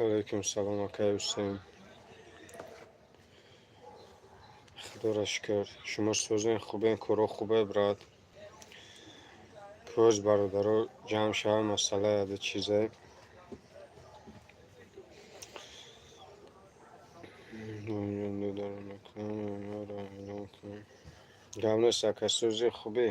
Алайкум салом, акай Ҳусейн. Худоро шукр. Шумо созен, хубен, коро хубе, брат. Коз бародаро ҷамъ шава, масъала яде чизе. Гап нест, ака, сӯзи хубӣ.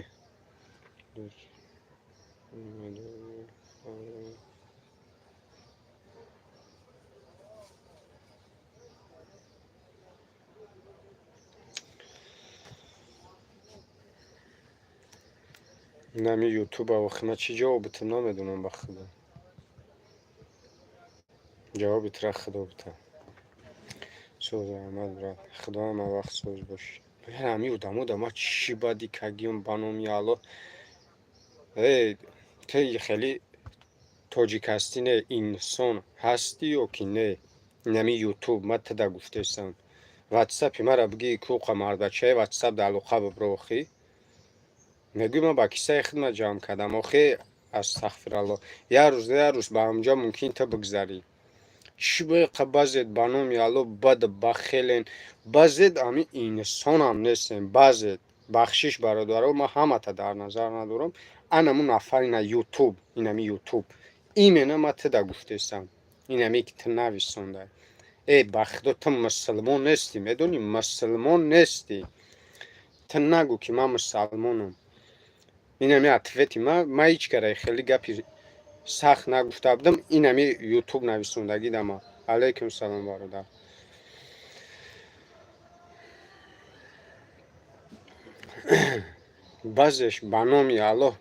Нами ютуба охи ман чӣ ҷавоб битам, намедонам, ба худо. Ҷавоби тура худо бита. Соз раҳмат, брат. Худо ҳама вақт соз бошӣ. Ҳами одамо да ман чӣ бади кагиём, ба номи Аллоҳ. Э, ту хеле тоҷик ҳастӣ, не, инсон ҳастӣ ё ки не? Инами ютуб ман туда гуфтесам. Ватсапи мара бигӣ, куқа мардбачаи ватсап да алоқа бибро охӣ. Мегӯй, ман ба киссаи худма ҷамъ кардам. Охи, астағфираллоҳ. Як рӯз, як рӯз ба ҳамҷо мумкин ту бигзарӣ. Чӣ бояқа баъзет, ба номи Аллоҳ, бад бахелен. Баъзет ами инсонам нестем. Баъзет. Бахшиш, бародаро, ман ҳамата дар назар надорам. Анаму нафар ина ютуб, инами ютуб. Именно ман туда гуфтесам. Инаме ки ту нависонда. Э, ба худо, ту мусулмон нестӣ, медонӣ, мусулмон нестӣ. Ту нагӯ, ки ман мусалмонам. Инами ответи ма, ман ҳеҷ кара хеле гапи сахт нагуфта будам, инами ютуб нависондагӣ дама. Алайкум салом, бародар. Баъзеш, ба номи Аллоҳ,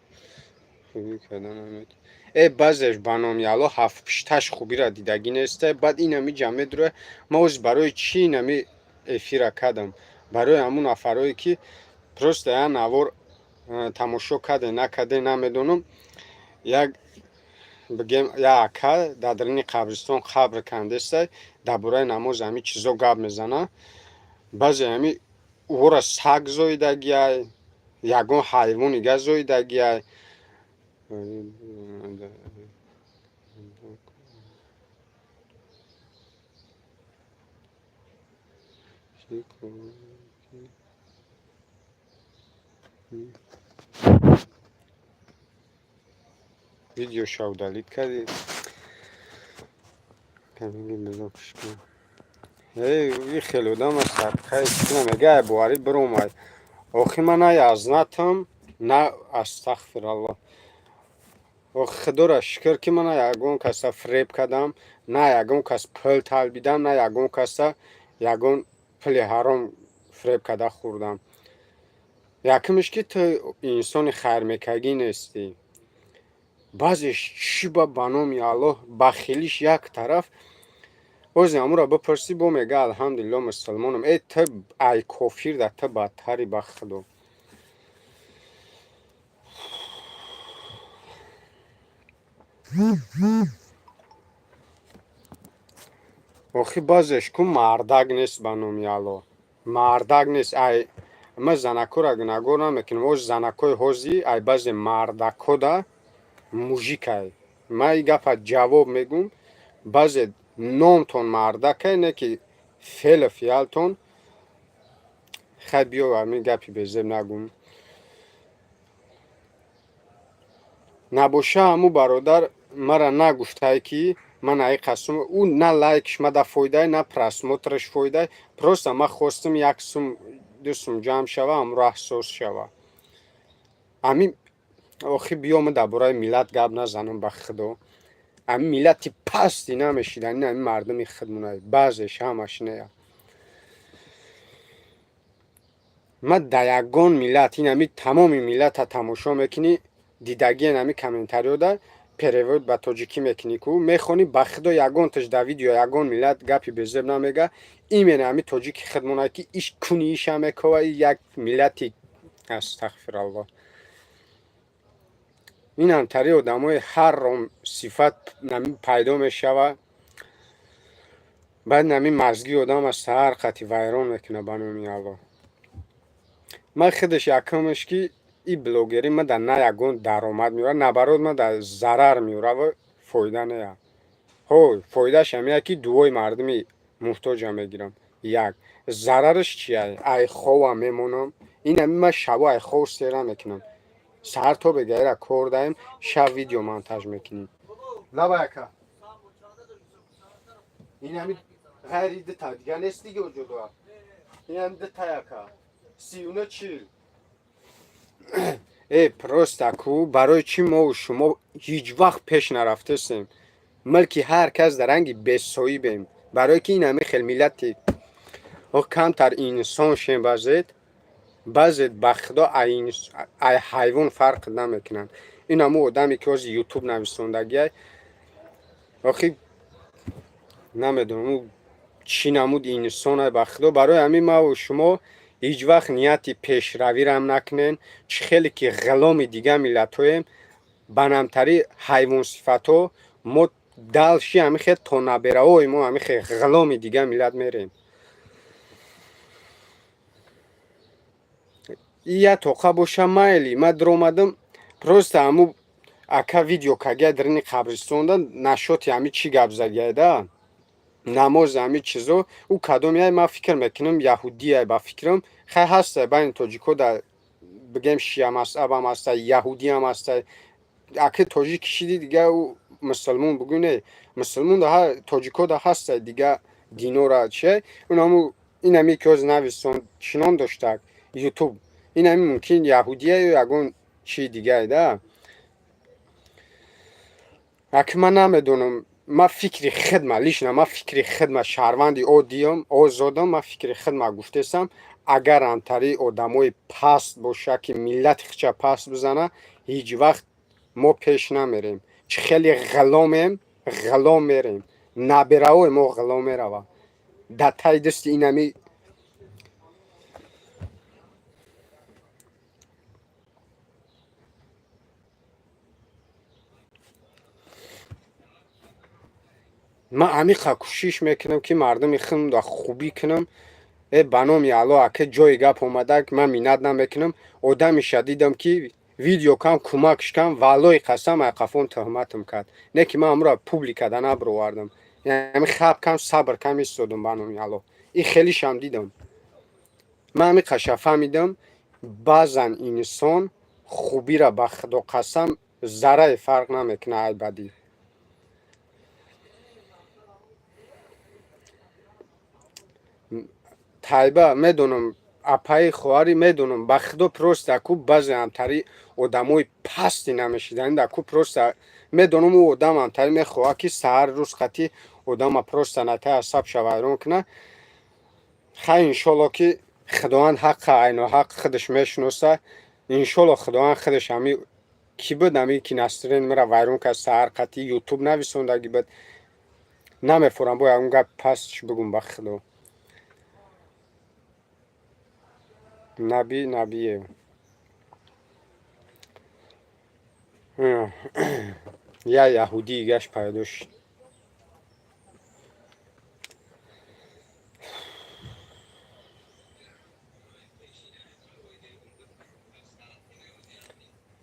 хубӣ карда намед. Э, баъзеш, ба номи Аллоҳ, ҳафтпушташ хубира дидагӣ неста. Баъд инами ҷа медура. Ман оз барои чӣ инами эфира кардам? Барои ҳамун нафарое, ки просто як навор тамошо карде, накарде, намедонам. Як бигем, як ака дар даруни қабристон қабр кандестай, дар бораи намоз, ҳами чизо гап мезана. Баъзе ҳами ӯро саг зоидагиай, ягон ҳайвони га зоидагиай. Видеоша удалить кардӣ. Эй, хеле одам аст, хай мега, боварӣ биромад. Охи, ман на язнатам, на, астағфираллоҳ. Охи, худоро шукр, ки ман на ягон каса фиреб кардам, на ягон кас пул талбидам, на ягон каса ягон пули ҳаром фиреб карда хӯрдам. Якумш, ки ту инсони хайрмекагӣ нестӣ. Баъзеш чӣ ба номи Аллоҳ, бахилиш як тараф, ози ҳамуро бипурсӣ, бо мега: «Алҳамдулилло, мусулмонам». Э, ту ай кофир да ту бадтари, ба худо. Охи, баъзеш ку мардак нест, ба номи Аллоҳ, мардак нест. Ай ман занакҳоро гунаҳгор намекунам. Оз занакҳои ҳозир ай баъзе мардакҳода мужикай. Ман ин гапа ҷавоб мегӯм: баъзе номтон мардакай, не ки феълу фиалтон. Хай, биё, ҳамин гапи безеб нагӯм. Набоша, ҳаму бародар мара нагуфтай, ки ман аи қасум ӯ на лайкш мада фоидай, на просмотрш фоидай. Просто ман хостум як сум, ду сум ҷамъ шава, ҳамроҳ ҳассос шава. Ами охи, биё, ма дар бораи миллат гап назанам, ба худо. Ами миллати пасти намешидан, ин ами мардуми худмонай, баъзеш, ҳамаш нея. Ман дар ягон миллат, ин ами тамоми миллата тамошо мекунӣ, дидагиен, ами комментариёда перевод ба тоҷикӣ мекунӣ ку, мехонӣ, ба худо, ягонташ дар видео ягон миллат гапи безеб намега. Именно ами тоҷики худмонай, ки иш куни иша мекова, як миллати, астағфираллоҳ, инам тари одамои ҳарром сифат нами пайдо мешава. Баъд нами мазги одам аз саҳар қати вайрон мекуна, ба номи Аллоҳ. Ман худаш якумаш, ки и блогерӣ ма дар на ягон даромад меорад, наоборот, ма дар зарар меорад ва фоида нея. Ҳо, фоидааш ҳамия, ки дуои мардуми муҳтоҷа мегирам. Як зарараш чия? Ай хова мемонам. Ин ами ман шабо ай хов сера мекунам. Саҳар то бегаира кор даем, шаб видео монтаж мекунем. Лабаяка, ин ами ғайри дита дига нест, дига ҷудоа. Ин ами дита яка сиюна чил. Просто ку барои чӣ мову шумо ҳеҷ вақт пеш нарафтесем? Милки ҳар кас дар ранги бесоибем, барое ки ин ами хел миллати о камтар инсон шем. Баъзет, баъзет, ба худо, ай ҳайвон фарқ намекунанд. Ин ҳамун одаме, ки ҳозир Ютуб нависондагиай, охи намедонам ӯ чӣ намуд инсонай, ба худо. Барои ҳамин маву шумо ҳеҷ вақт нияти пешравирам накунен. Чӣ хеле ки ғуломи дигар миллатҳоем, ба намтари ҳайвонсифатҳо мо дальше ҳамин хел то набераҳои мо ҳамин хел ғуломи дигар миллат мерем. Я тоқа боша, майли, ма даромадам, просто ҳаму ака видео кагия дарини қабристонда нашоти ҳами чӣ гап загияда, намози ҳами чизо. Ӯ кадомияй, ман фикр мекунам, яҳудияй, ба фикрам. Хай, ҳастай байни тоҷико да, бигем, шия мазҳабам ҳастай, яҳудиам ҳастай. Аки тоҷик кишиди, дига ӯ мусулмон бугӯ не, мусулмон тоҷико да ҳастай, дига динора чия. Унаму инами ки ҳозир нависон, чӣ ном доштак, Ютуб, инами мумкин яҳудия ё ягон чии дигае да. Аки ман намедонам, ман фикри хидма, лично ман фикри хидма, шаҳрванди оддиём, озодам, ман фикри хидма гуфтесам: агар антари одамои паст боша, ки миллати хича паст бизана, ҳеҷ вақт мо пеш намерем. Чӣ хеле ғуломем, ғулом мерем, набераҳои мо ғулом меравад дар таи дасти инами. Ман амиқа кӯшиш мекунам, ки мардуми худро хубӣ кунам. Ба номи Алло, ака, ҷои гап омадак, ман миннат намекунам. Одамиша дидам, ки видео кам кӯмакш кам, валлои қасам, ай қафон туҳматам кард. Не ки ман амро публикада набировардам, ами хаб кам, сабр кам истодам. Ба номи Алло, и хелишам дидам. Ман амиқаша фаҳмидам: баъзан инсон хубира, ба худо қасам, заррае фарқ намекунад ай бадӣ. Тайба медонам, апаи хоҳари медонам, ба худо. Просто аку баъзе ҳамтари одамои пасти намешидан аку. Просто медонам, ӯ одам ҳамтари мехоҳад, ки саҳар рӯз қатӣ одама просто натай асабша вайрон кунад. Хай, иншолло, ки Худованд ҳаққа айноҳақ худаш мешиноса. Иншолло, Худованд худаш ҳами кӣ буд, ҳами ки настроение мара вайрон кард саҳар қатӣ, Ютуб нависондагӣ буд, намефорам бо ягон гап пастш бигум, ба худо. Наби Набиев я яҳудии гашт пайдо шуд.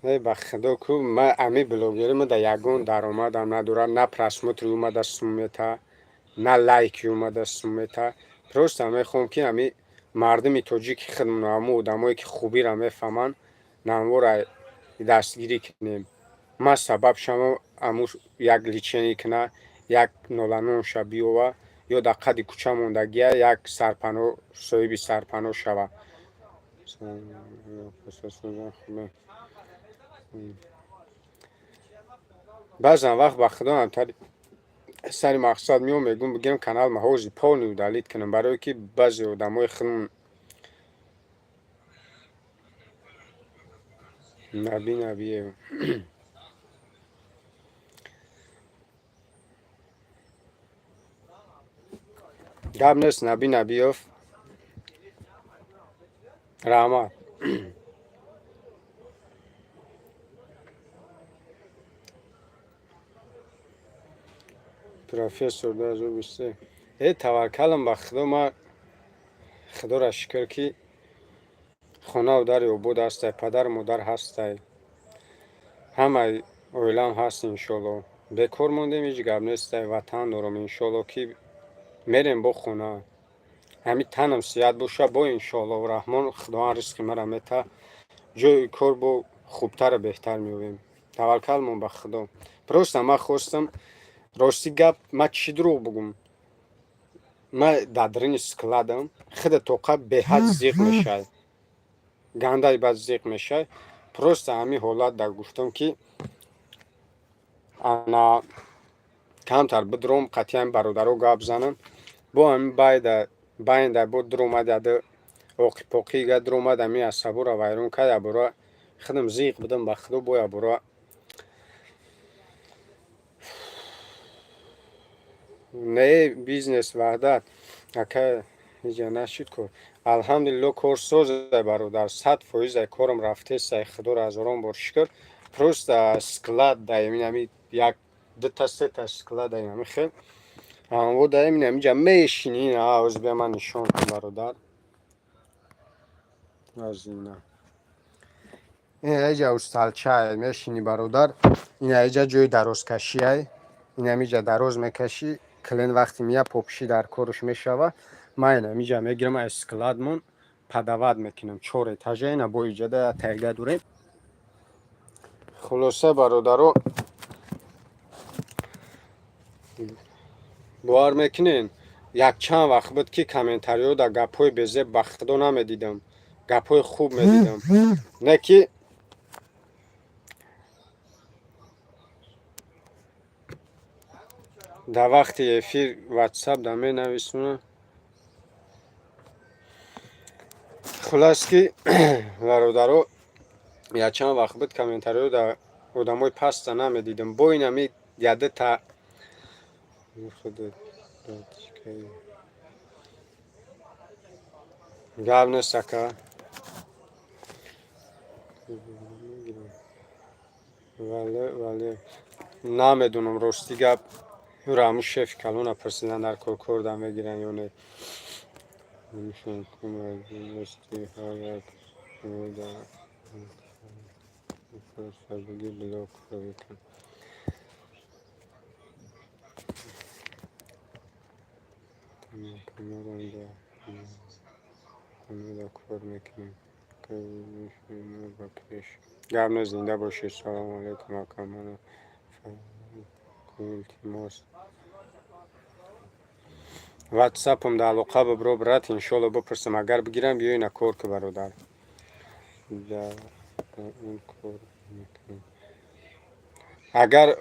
Ба худо ку, ма ами блогери ма да ягон даромадам надорад, на просмотри омада суммета, на лайки омада суммета. Просто мехоҳам, ки ами мардуми тоҷики худмон, ҳамо одамое, ки хубиро мефаҳманд, намвора дастгирӣ кунем. Ман сабаб шавам, аму як лечение куна, як ноланонша биёва, ё дар қади кӯча мондагия як сарпаноҳ, соҳиби сарпаноҳ шава. Баъзан вақт, ба худо, ҳамтари сари мақсад меом, мегӯм, бигирам канал ма ҳозир полный удалить кунам, барое ки баъзе одамои худмон. Наби Набиев, гап нест. Наби Набиёв, раҳмат. Профессор 2023. Таваккалам ба худо, ма худоро шукр, ки хонаву дари обод ҳастай, падару модар ҳастай, ҳамаи оилаам ҳаст, иншоалло. Бекор мондем, ҳеҷ гап нест, ватан дорам, иншоалло, ки мерем бо хона. Ҳами танам сиҳат боша, бо иншоаллоҳу раҳмон Худованд ризқи мара мета, ҷои кор бо хубтару беҳтар меёбем. Таваккалмон ба Худо. Просто ман хостам, рости гап, ман чӣ дурӯғ бугум? Ман дар даруни складам, худа тоқа беҳад зиқ мешавад, гандаи бад зиқ мешавад. Просто ҳамин ҳолат дар гуфтам, ки ана камтар бидром, қатъиян бародаро гап занам. Бо ҳамин байда байнда бо дуромад, яды оқипоқига дуромад, ҳамин асабора вайрон кард. Ябора худам зиқ будам, ба Худо, бо ябора не бизнес ваҳдат ака ҳеҷа нашуд кор. Алҳамдулилло, кор созай, бародар, 100%-ай корам рафтесай, Худоро ҳазорон бор шукр. Просто склад даем, ами як дута сета склад даем, ами хел анво даем, амиҷа мешини. Оз бия ман нишон кун, бародар. Азина ин аҷа усталчае мешини, бародар, ин аҷа ҷои дарозкашиай, ин амиҷа дароз мекашӣ. Клиент вақте мея, попши дар корш мешава. Ман ин амиҷа мегирам, аз складмон подавать мекунам, чор этажа ина бо иҷада тайга дорем. Хулоса, бародаро, бовар мекунен, якчанд вақт буд, ки комментариҳо дар гапҳои безеб ба Худо намедидам, гапҳои хуб медидам. Не ки дар вақти эфир ватсап да менависонам. Хулас ки, бародаро, якчанд вақт буд, комментариҳо дар одамои паста намедидам. Бо ин ами ядата гап нест, ака. Вале намедонам, рости гап, ӯро ҳамун шефи калона пурсидан дар кор, кор да мегиранд ё не. Ҳар як блок. Кор мекунем ба пеш, гап нест, зинда бошед. Салому алайкум, ака, мана илтимос, ватсапам да алоқа бибро, брат, иншолло бипурсам, агар бигирам, биёй на кор ки, бародар. Кор агар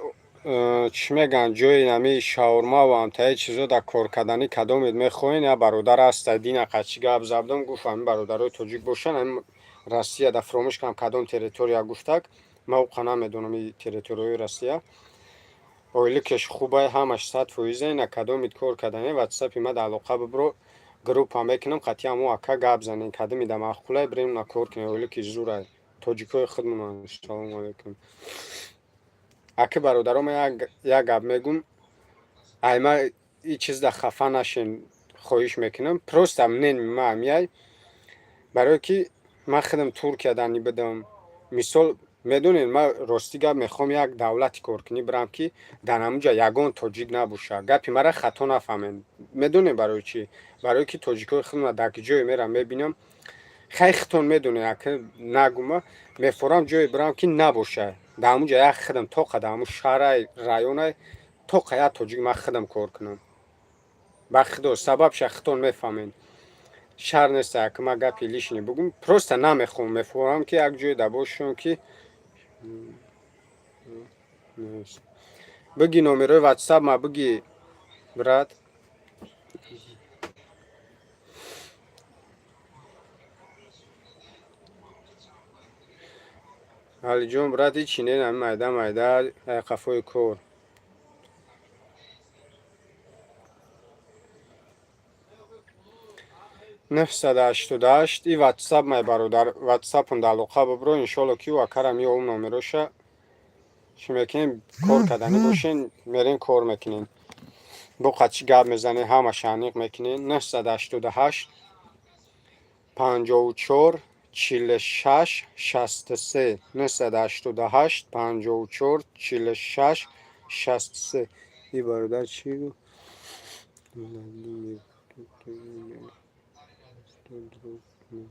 чӣ мегӯянд, ҷои ҳами шаурмаву ҳамтаи чизо дар кор карданӣ кадомед мехоҳед, я бародар аста, дина қачи гап забдам, гуфт, ҳамин бародарои тоҷик бошанд, ҳамин Россия да, фуромӯш кардам кадом территория гуфтак, ман уқа намедонам и территорияи Россия. Ойликаш хубай, ҳамаш 100%-а. Ина кадомид кор кардани, ватсапи ма да алоқа бибро, группа мекунам, қатъи ҳамо ака гап занем, кадоми да маъқулай, бирем на кор кунем. Ойлики зурай, тоҷикои худмонанд. Салому алайкум, аки бародаро, ман як гап мегум, ай ма и чизда хафа нашен, хоҳиш мекунам. Просто мнение ма ҳамияй, барое ки ман худам Туркия дани будам, мисол, медонед, ман рости гап мехоҳам як давлати коркунӣ бирам, ки дар ҳамунҷа ягон тоҷик набошад. Гапи мара хато нафаҳмед. Медонед барои чӣ? Барое ки тоҷикои худма дар ки ҷое мерам, мебинам, хай, хитон медонед, ака нагума, мефорам ҷое бирам, ки набошад дар ҳамунҷа як худам тоқа, дар ҳамун шаҳрай, районай тоқа як тоҷик, ман худам кор кунам. Ба Худо, сабабша хитон мефаҳмед. Шар нест, ака, ман гапи лишний бугум, просто намехоҳам, мефорам, ки як ҷое да бошам, ки биги номерои ватсап ма биги, брат. Алиҷон, брат, ҳичи не, ҳами майда майда қафои кор. 988 и ватсап май, бародар, ватсапам да алоқа бибро, иншолло, ки ӯ акара меёвум, номероша чӣ мекунем, кор карданӣ бошен, мерем, кор мекунем, бо қачи гап мезанем, ҳамаша аниқ мекунем. 988 54 46 63, 988 54 46. 63. И бародар чӣ гуфт? Владимир, друг мой.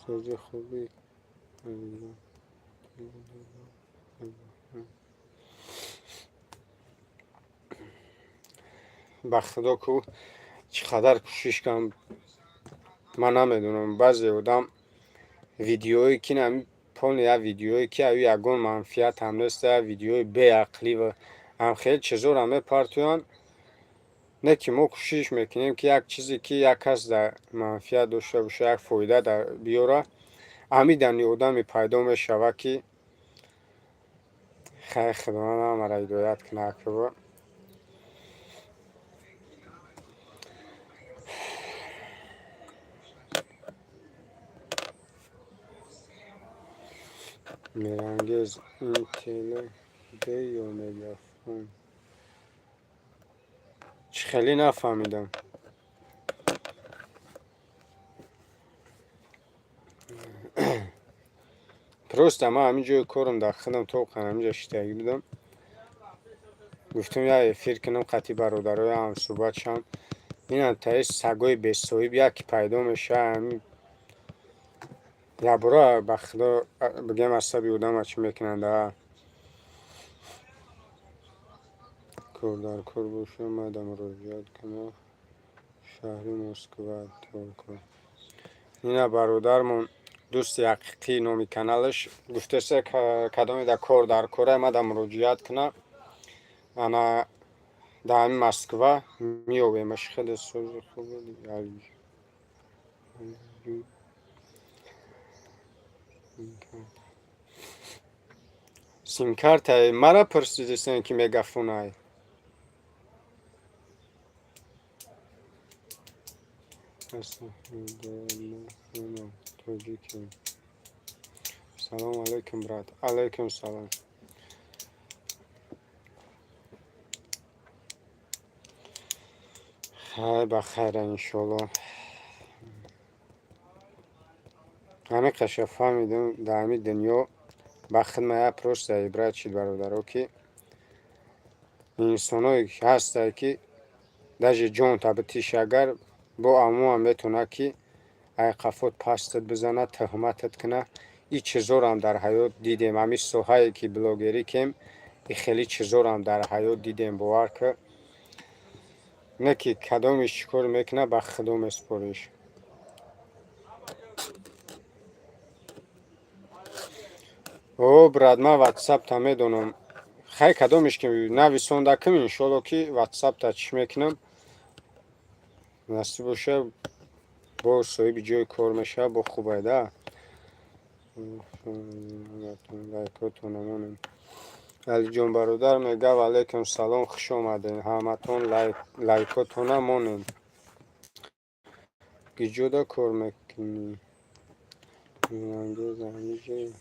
Сози, хубӣ? Алиҷон. Ба худо, ку чӣ қадар кӯшиш кардам, ман намедонам. Баъзе одам видеое ки полный як видеое ки аю ягон манфиат ҳам нест, як видеои беақлӣ ва ҳам хеле чизоро мепартоянд. Не ки мо кӯшиш мекунем, ки як чизе ки як кас дар манфиат дошта боша, як фоида биёра, ҳамидани одаме пайдо мешавад, ки хайр, Худованд ҳамаро ҳидоят кунад. Акба Меҳрангез, ин теле д ё мегафон? Чӣ, хеле нафаҳмидам. Просто ман ҳамин ҷои корам дар худам тоқан ҳаминҷа шиштагӣ будам, гуфтам, як эфир кунам, қатъи бародароям ҳамсӯҳбат шавам. Инам таи сагои бесоҳиб яке пайдо мешавад, ҳамин якбора, ба худо, бигем, асаби одама чӣ мекунанд. Кор дар кор боша, мада муроҷиат кунам, шаҳри Москва только. Ина бародармон, Дӯсти ҳақиқӣ номи каналаш, гуфтеса, кадоме да кор дар кора, мада муроҷиат куна, ана дар ҳамин Москва меёбемаш. Хеле сози хубе. Симкартаи мара пурсидисен, ки мегафонай? Тоҷикем. Салому алайкум, брат. Алайкум салом. Хай, ба хайра, иншоалло. Ҳамин қаша фаҳмидем, дар ҳамин дунё ба хидма як просто ибрат шид, бародаро, ки инсоное ҳастае, ки даже ҷонта битиш, агар бо амуам метавонад, ки ай қафот пастат бизанад, тӯҳматат кунад. И чизорам дар ҳаёт дидем. Ҳамин соҳае ки блогерӣ кем, и хеле чизорам дар ҳаёт дидем. Бовар ки не, ки кадомеш чӣ кор мекунад, ба худо месупориш. О, брат, ман ватсапта медонам. Хай, кадомеш ки нависондакм, иншоалло, ки ватсапта чӣ мекунам, насиб боша, бо соҳиби ҷои кор мешавад, бо хубайда лайкотона. Алиҷон бародар мега: ваалайкум салом, хуш омадед ҳаматон, лайкотона монед. Гиҷода кор мекунӣ, Меҳрангез? Ҳамиҷое.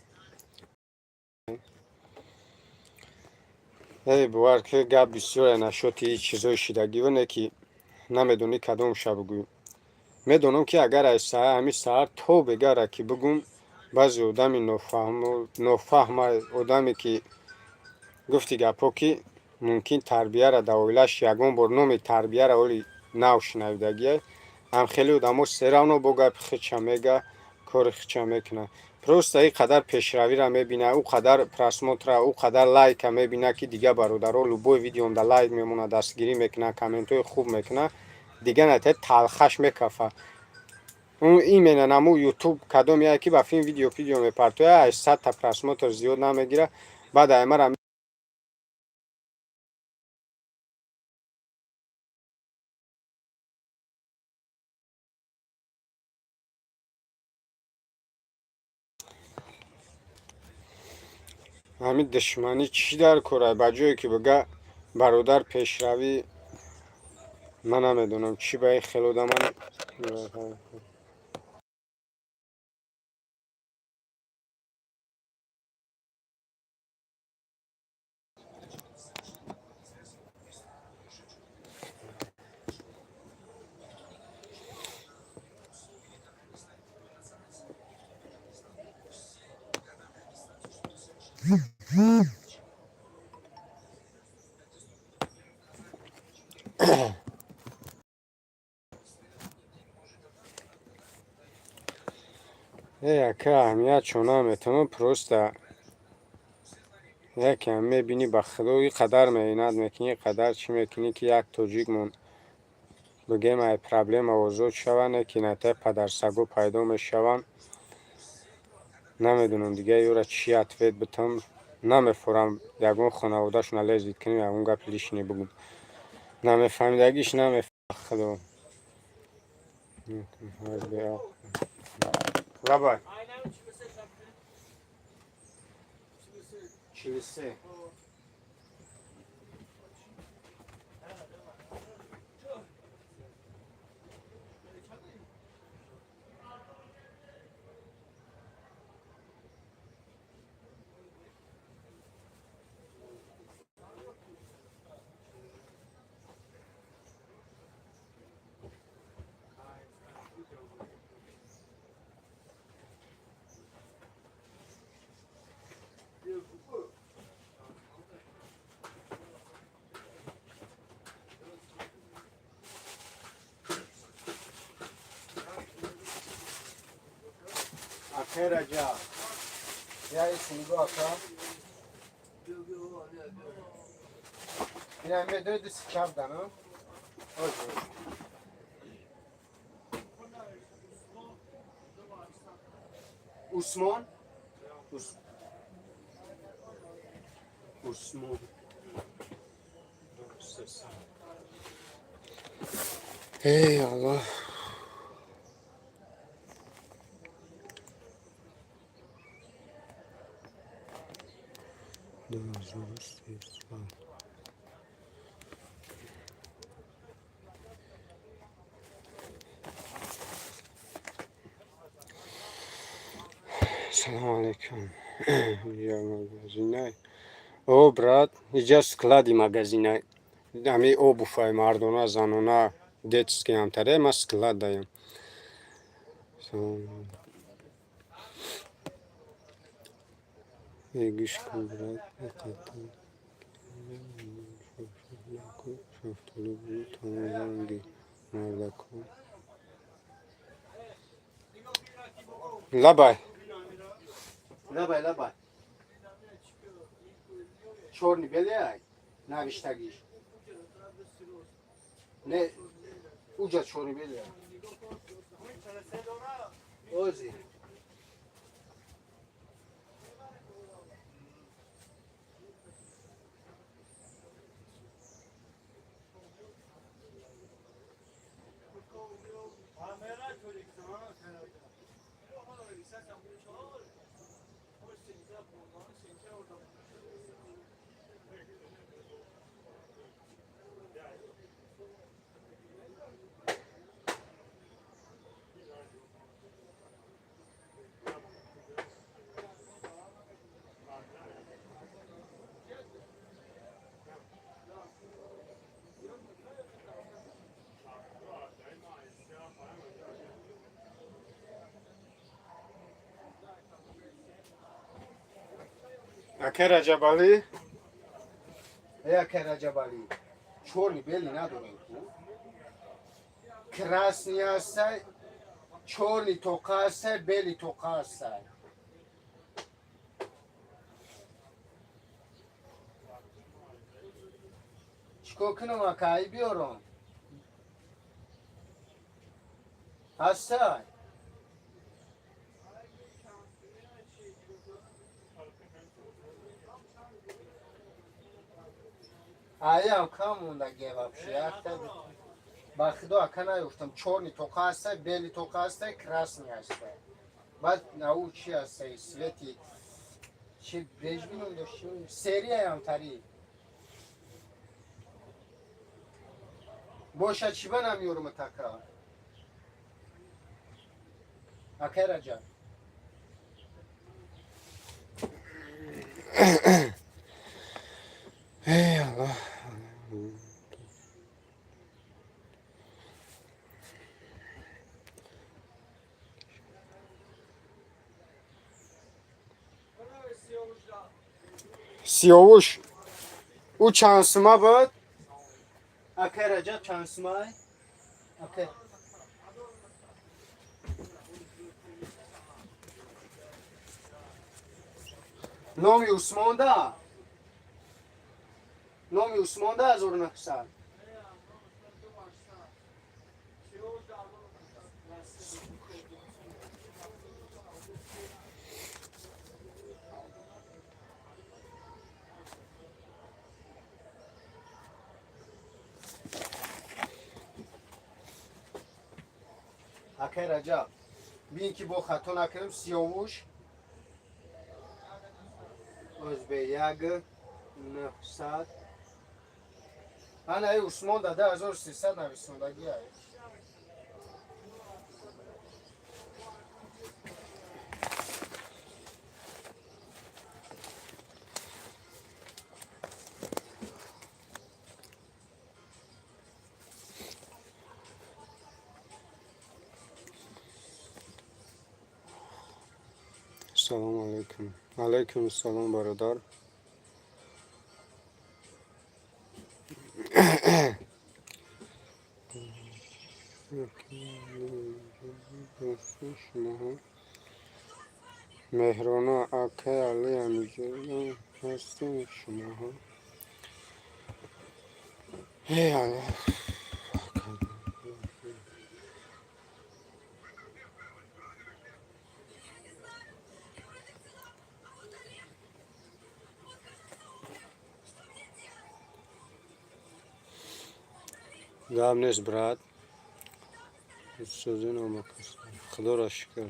Эй, бовар ки, гап бисёре нашоти чизои шидагиво, не ки намедонӣ кадомша бигӯӣ. Медонам, ки агар ай ҳамин саҳар то бегара ки бигӯм, баъзе одами нофаҳма, одаме ки гуфти гапҳо, ки мумкин тарбияра дар оилааш ягон бор номи тарбияра оли нав шунавидагия, ҳам хеле одамо всё равно бо гапи худша мега, кори худша мекунад. Просто ин қадар пешравиро мебина, ӯ қадар просмотра, ӯ қадар лайка мебина, ки дигар бародаро любой видеомда лайк мемонад, дастгирӣ мекунад, комментҳои хуб мекунад, дигар натиҷа талхаш мекафа. Именно наму Ютуб кадом яе ки ба филм видео мепартояд, 800-та просмотр зиёд намегирад. Баъд аймара ҳамин душманӣ чӣ дар кора? Ба ҷое ки бига, бародар, пешравӣ, ман намедонам, чӣ ба ин хел одаман. Э, ака, аҳамият чо наметавонам, просто якеам мебинӣ, ба худо, и қадар меҳнат мекунӣ, и қадар чӣ мекунӣ, ки як тоҷикмон, бигем, ай проблема озод шаванд, яке натай падарсаго пайдо мешаванд. Намедонам, дига ёра чӣ ответ битам, намефорам. Ягон хонаводашона лезить кунем, ягон гапи лишний бигӯм, намефаҳмидагиш намефаҳм, худо. Лабай, 43. Акай Раҷаб, я исмиго, ака, ина медои дисти чап дана. Ози. Усмон, Усмон. Эй, Аллоҳ. 2300. Салому алейкум. Магазинай? О, брат, иҷа склади магазинай. Ами обувь ай мардона, занона, детский ҳамтаре, ма склад даем. Салом. Гӯш кун, брат, шафтолу тамом ранги мардако. Лабай. Лабай, лабай. Чёрный, белый ай? Навиштагиш. Не, уҷа чёрный, белый ай. Ози. Ака Раҷабалӣ? Э, ака Раҷабалӣ, чёрный, белый надорем ку? Красный ҳастай, чёрный тоқа ҳастай, белый тоқа ҳастай. Чикор кунам, ака, ай биёрам? Ҳастай? Аям кам мондаге вообще. Якта ба худо, ака, наёфтам. Чёрный тоқа ҳастай, белый тоқа ҳастай, красный ҳастай. Баъд нау чи ҳастай, цвети чи бежби ном дошт, серияям тари. Боша, чӣ ба намёрам, така? Акай Раҷаб. Эй, Аллоҳ. Сиёвуш ӯ чанд сума буд? Акай Раҷаб, чанд сумай? Акай. Номи Усмонда, номи Усмонда 1900. Акай Раҷаб, бин, ки бо хато накунем. Сиёвуш озбе як нӯҳсад. Ана, и Усмон да 2300 нависондагия. Салому алайкум. Алайкум салом, бародар. Шумоҳо Меҳрона, акай Али, ҳамиҷо ҳастем шумоҳо. Эй Аллоҳ. Гап нест, брат. Худоро шукр.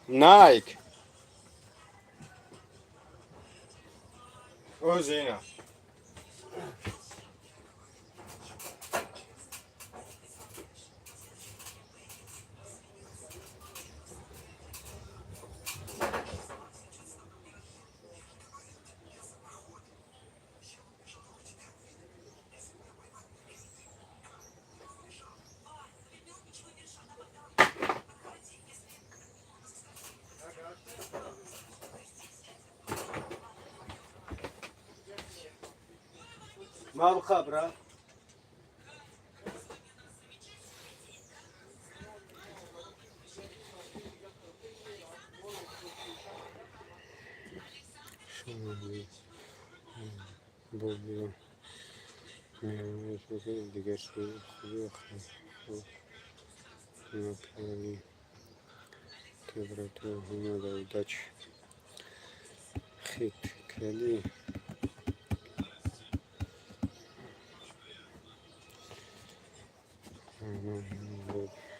Найк. Озина. Мабха, брат. Дигар хубӣ ки, брату, удачи. Хит кали.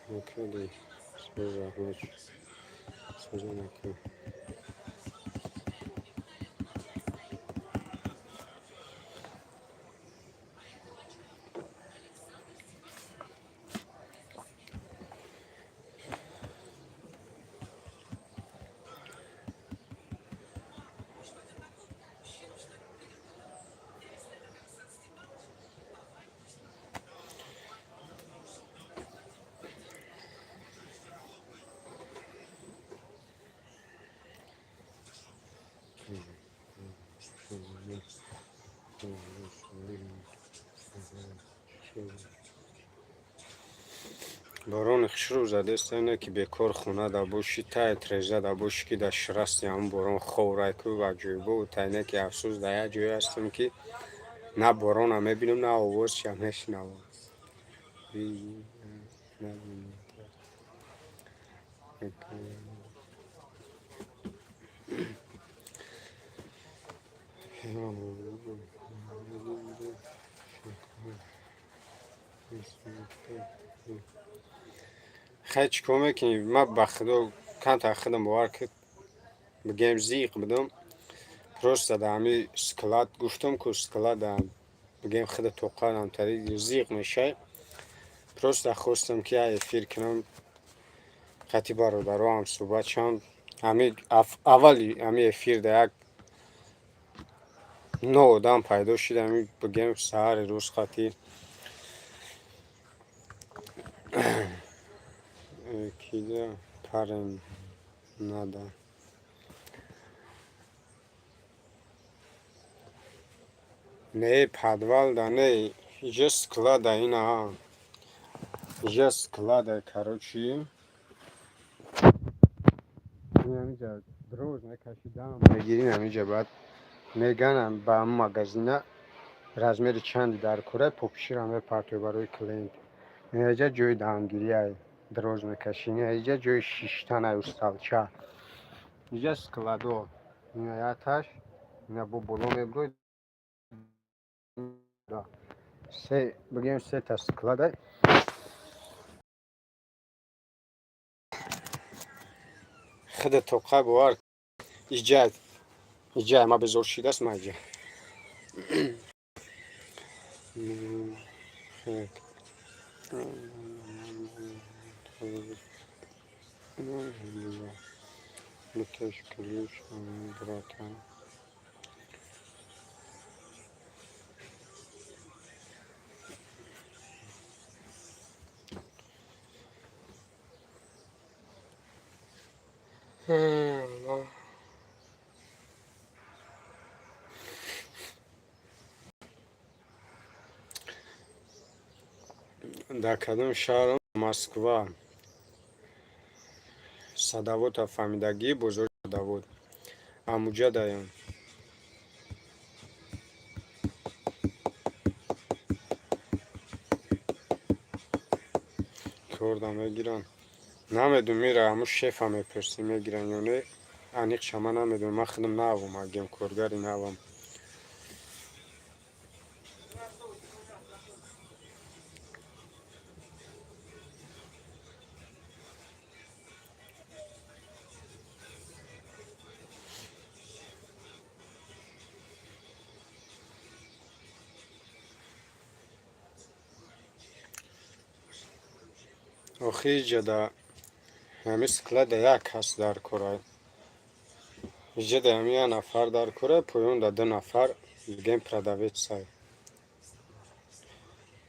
Накади. Раҳмат. Созанака. Борони хушрӯ задест, ине ки бекор хона да бошӣ, тай треза да бошӣ, ки дар ширасти ҳамн борон ховрай ку ва ҷойбо тайне ки. Афсӯс, дар як ҷое ҳастем, ки на борона мебинем, на овозша мешунавам. Хай, чӣ кор мекунӣ? Ман ба худо камтар худам бовар ки бигем, зиқ будам. Просто дар ҳами склад гуфтам ку, склада бигем, худа тоқат ҳамтари зиқ мешай. Просто хостам ки як эфир кунам, қати бародаро ҳамсӯҳбат шавам. Ҳами аввали ҳами эфир да як но одам пайдо шид, ҳами бигем, саҳари рӯз қати кида парем нада. Не, подвал да не, иҷа склада, ина иҷа склада. Короче, ҳамиҷа дроз мекашидам, мегирим ҳамиҷа, баъд меганам ба ҳамн магазина, размери чанди дар кора, попишира мепартои барои клиент. Инаҷа ҷои дамгирия, дроз мекашӣ, инаҷа ҷои шиштанай, усталча, иҷа складо, ина яташ, ина бо боло мебурой, се, бигем, сета склада. Худа тоқа, бовар, иҷа иҷа ма безор шидааст, ма иҷа. Биташ ключ, братан. Дар кадом шаҳрам? Москва, Садовода, фаҳмидагӣ, бозори Садовод, амуҷа даям. Корда мегиранд, намедонам, мира ҳамун шефа мепурсӣ, мегиранд ё не, аниқша ман намедонам. Ман худам навам, агем коргари навам. Охи, иҷада ҳами склада як кас дар кора, иҷада ҳами як нафар дар кора, поёнда ду нафар, бигем, продавецай,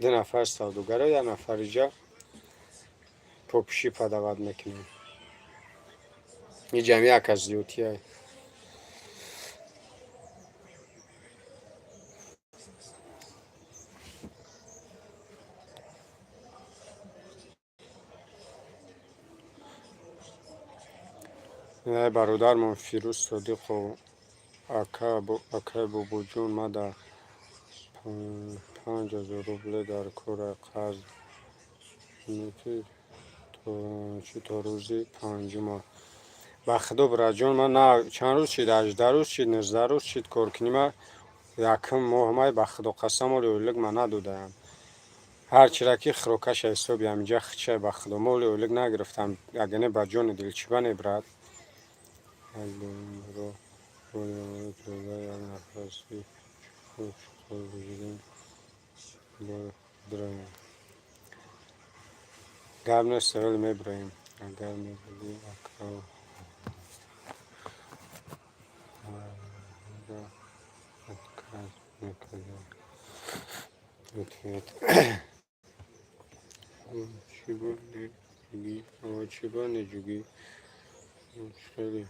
ду нафар савдогара, як нафар иҷа попиши продавать мекунад. Иҷам як кас зиёдтиай. Бародармон Фирӯз Содиқов, акай Бобоҷон, ма дар 5000 рубле дар кора, қарз чи то рӯзи панҷума. Ба худо, бираҷон, ман на чанд рӯз шид, 18 рӯз шид, 19 рӯз шид коркунӣ. Ма якум моҳ май, ба худо қасам, оли ойлик ма надодаям. Ҳарчира ки хӯрокаша ҳисоби ҳаминҷа хичай, ба худо, мо оли ойлик нагирифтам. Агар не, ба ҷони дил, чӣ ба не, брат? Як нафаси чуқур чуқур бигирем, бираем. Гап нест, вале мебироем. Агар мебудӣ, ака, отказ мекардам. Ответ. Чиба неҷугӣ? Хеле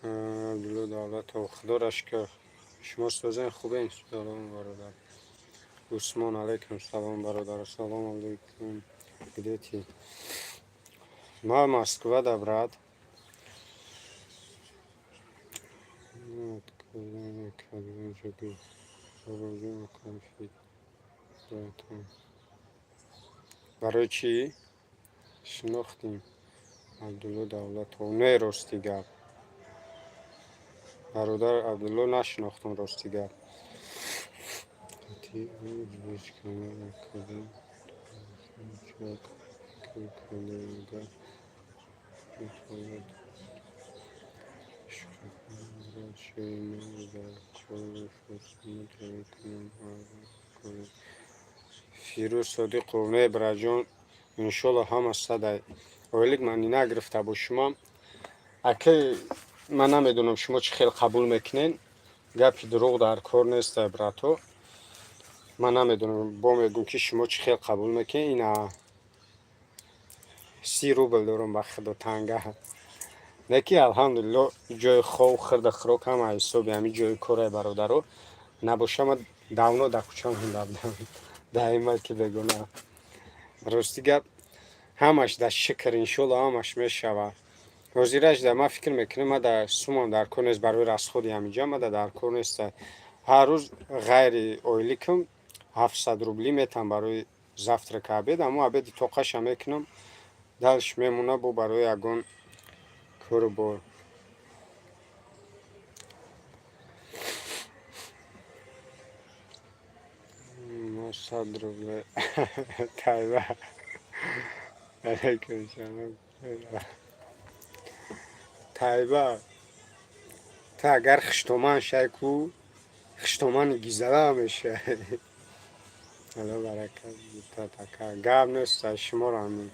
Абдулло Давлатов, худоро шукр, шумо созен, хубен? Салом, бародар Усмон. Алайкум салом, бародар. Салом алайкум. Где ты? Ма Москва да, брат. Бобоҷон, конфет. Барои чӣ шинохтем Абдулло Давлатов? Не, рости гап, бародар Абдулло, нашинохтам, рости гап. Фирӯз Содиқов, не, браҷон, иншолло ҳама садай. Ойлик ман нагирифта бо шумо. Акай, ман намедонам, шумо чӣ хел қабул мекунед. Гапи дурӯғ дар кор нест, брато. Ман намедонам, бо мегӯм, ки шумо чӣ хел қабул мекунед. Ина 30 рубл дорам, ба худо, танга. Леки алҳамдулилло, ҷои хов, хирда хӯрок ҳама ҳисоби ҳамин ҷои корае, бародаро. Набоша, ман давно дар кӯча монда будам. Даимал ки бегуна. Рости гап, ҳамаш дар шукр, иншолло, ҳамаш мешавад. Ҳозираш да ман фикр мекунам, ма да сумам дар кор нест барои расходи ҳаминҷа, ма да дар кор нест. Ҳар рӯз ғайри ойликам 700 рублӣ метам барои завтрак, обед, аммо обеди тоқаша мекунам, дальше мемона бо барои ягон кору бор. 100 рубля. Тайба. Алейкум салом. Тайба. Та агар хуштоман шай ку, хуштомани гизала мешай. Алло баракат така. Гап нест, шуморо ҳамин.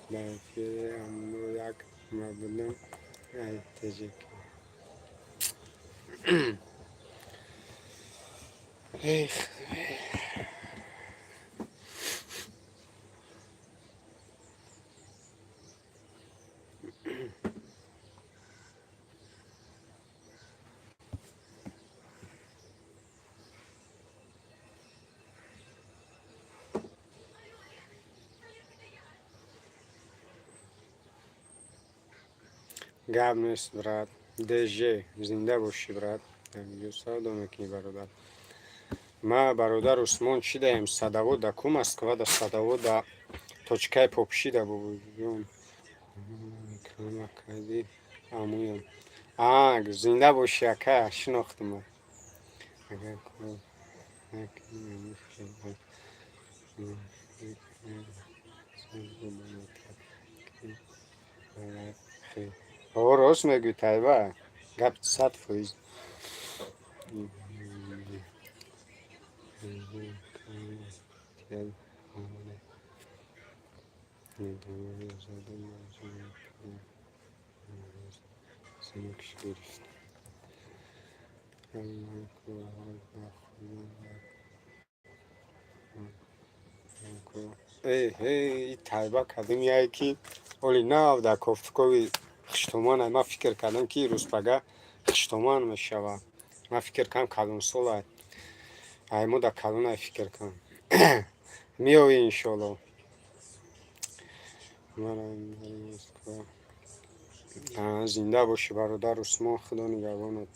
Дар эфири амно як мабудам. Ай теҷик. Эх. Гап нест, брат. ДЖ, зинда бошӣ, брат. Савдо мекунӣ, бародар. Ма, бародар Усмон, чӣ даем? Садовод да ку Москва да садовод да точкаи попшида бобоҷон. Кади амуям. А, зинда бошӣ, ака, шинохтам. Агар кор накунӣ, О, рост мегӯӣ, Тайба. Гап 100%. Эй, эй, Тайба кадим яе ки оли нав дар кофтукови хуштоман. Ман фикр кардам, ки рӯзпага хуштоман мешавад. Ман фикр кардам, калонсола. Ай мо дар калонай фикр кардам. Меоӣ, иншолло. Москва. Зинда бошӣ, бародар Усмон, худо нигаҳбонат.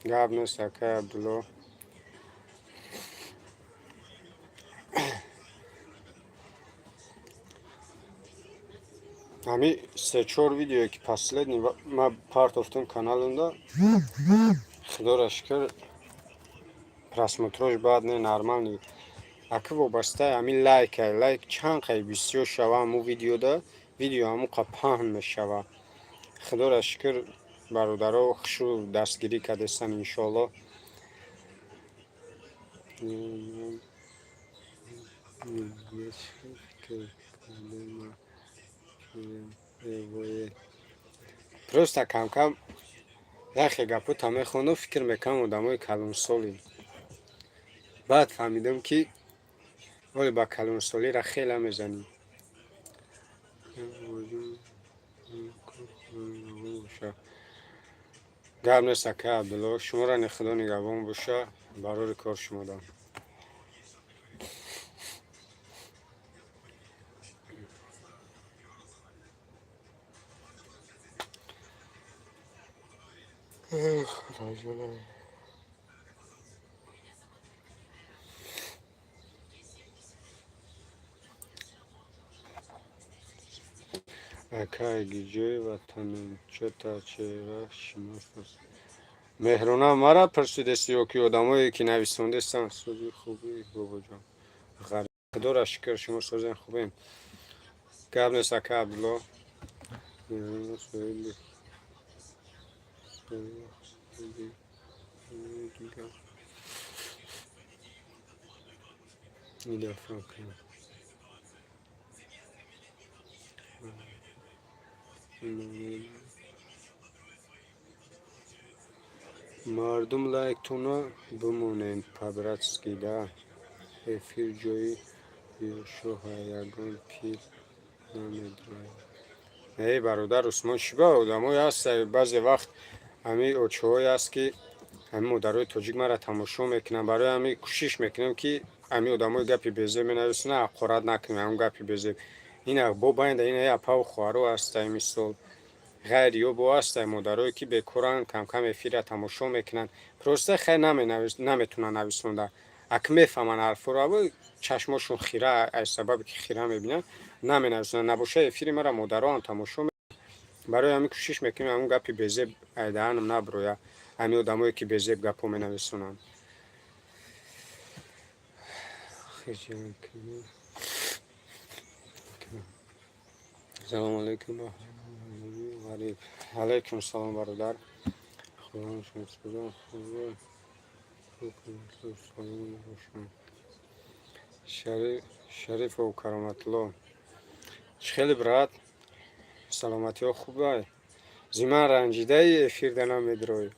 Гап нест, акай Абдулло. Ҳами се-чор видеое ки последний ма партофтам каналымда, худоро шукр, просмотрош баъд не, нормальный. Аки вобастаи ҳамин лайкай, лайк чанд қай бисёр шава ҳамун видеода, видео ҳамун қа паҳн мешава. Худоро шукр, бародаро хушу дастгирӣ кардестан, иншоалло. Просто камкам яхе гапота мехондам, фикр мекардам одамои калонсолӣ. Баъд фаҳмидам, ки оли ба калонсолиро хела мезанӣ. Гап нест, акай Абдулло, шуморо не, худо нигаҳбон боша, барори кор шумода. Худоҷонам. Акай, гиҷои ватанем, чота чеҳра шинос аст. Меҳрона, мара пурсидест ё ки одамое ки нависондестанд? Сузи хубӣ, бобоҷон? Худоро шукр, шумо созен, хубем. Гап нест, ака Абдулло. Меҳрона соҳиби дигар. Идафъа кунам. Мардум, лайктона бимонед по-братски да. Эфир ҷои ёшоҳа, ягон пир намедрояд. Эй бародар Усмон, чӣ ба одамое ҳаст, баъзе вақт ҳамин очаҳое ҳаст, ки ҳамин модарои тоҷик маро тамошо мекунанд. Барои ҳамин кӯшиш мекунем, ки ҳамин одамои гапи безеб менависанд, ҳақорат накунем. Ҳамн гапи безеб ина бо байнда ина апаву хоҳаро ҳастай, мисол, ғайри ё бо ҳастай модарое, ки бекоранд, камкам эфира тамошо мекунанд. Просто хай наметунанд нависонда, ак мефаҳманд ҳарфоро, чашмошон хира, аз сабабе ки хира мебинанд, наменависонанд. Набоша, эфири мара модароам тамошо. Барои ҳамин кӯшиш мекунем, ҳамн гапи безеб даҳанам наброя, ҳамин одамое ки безеб гапҳо менависонанд. Салому алайкум, ғариб. Алайкум салом, бародар. Худо салом бошам. Шарифов Кароматулло, чӣ хеле, брат, саломатиҳо хубай? Зи ман ранҷидаи, эфирда намедроӣ?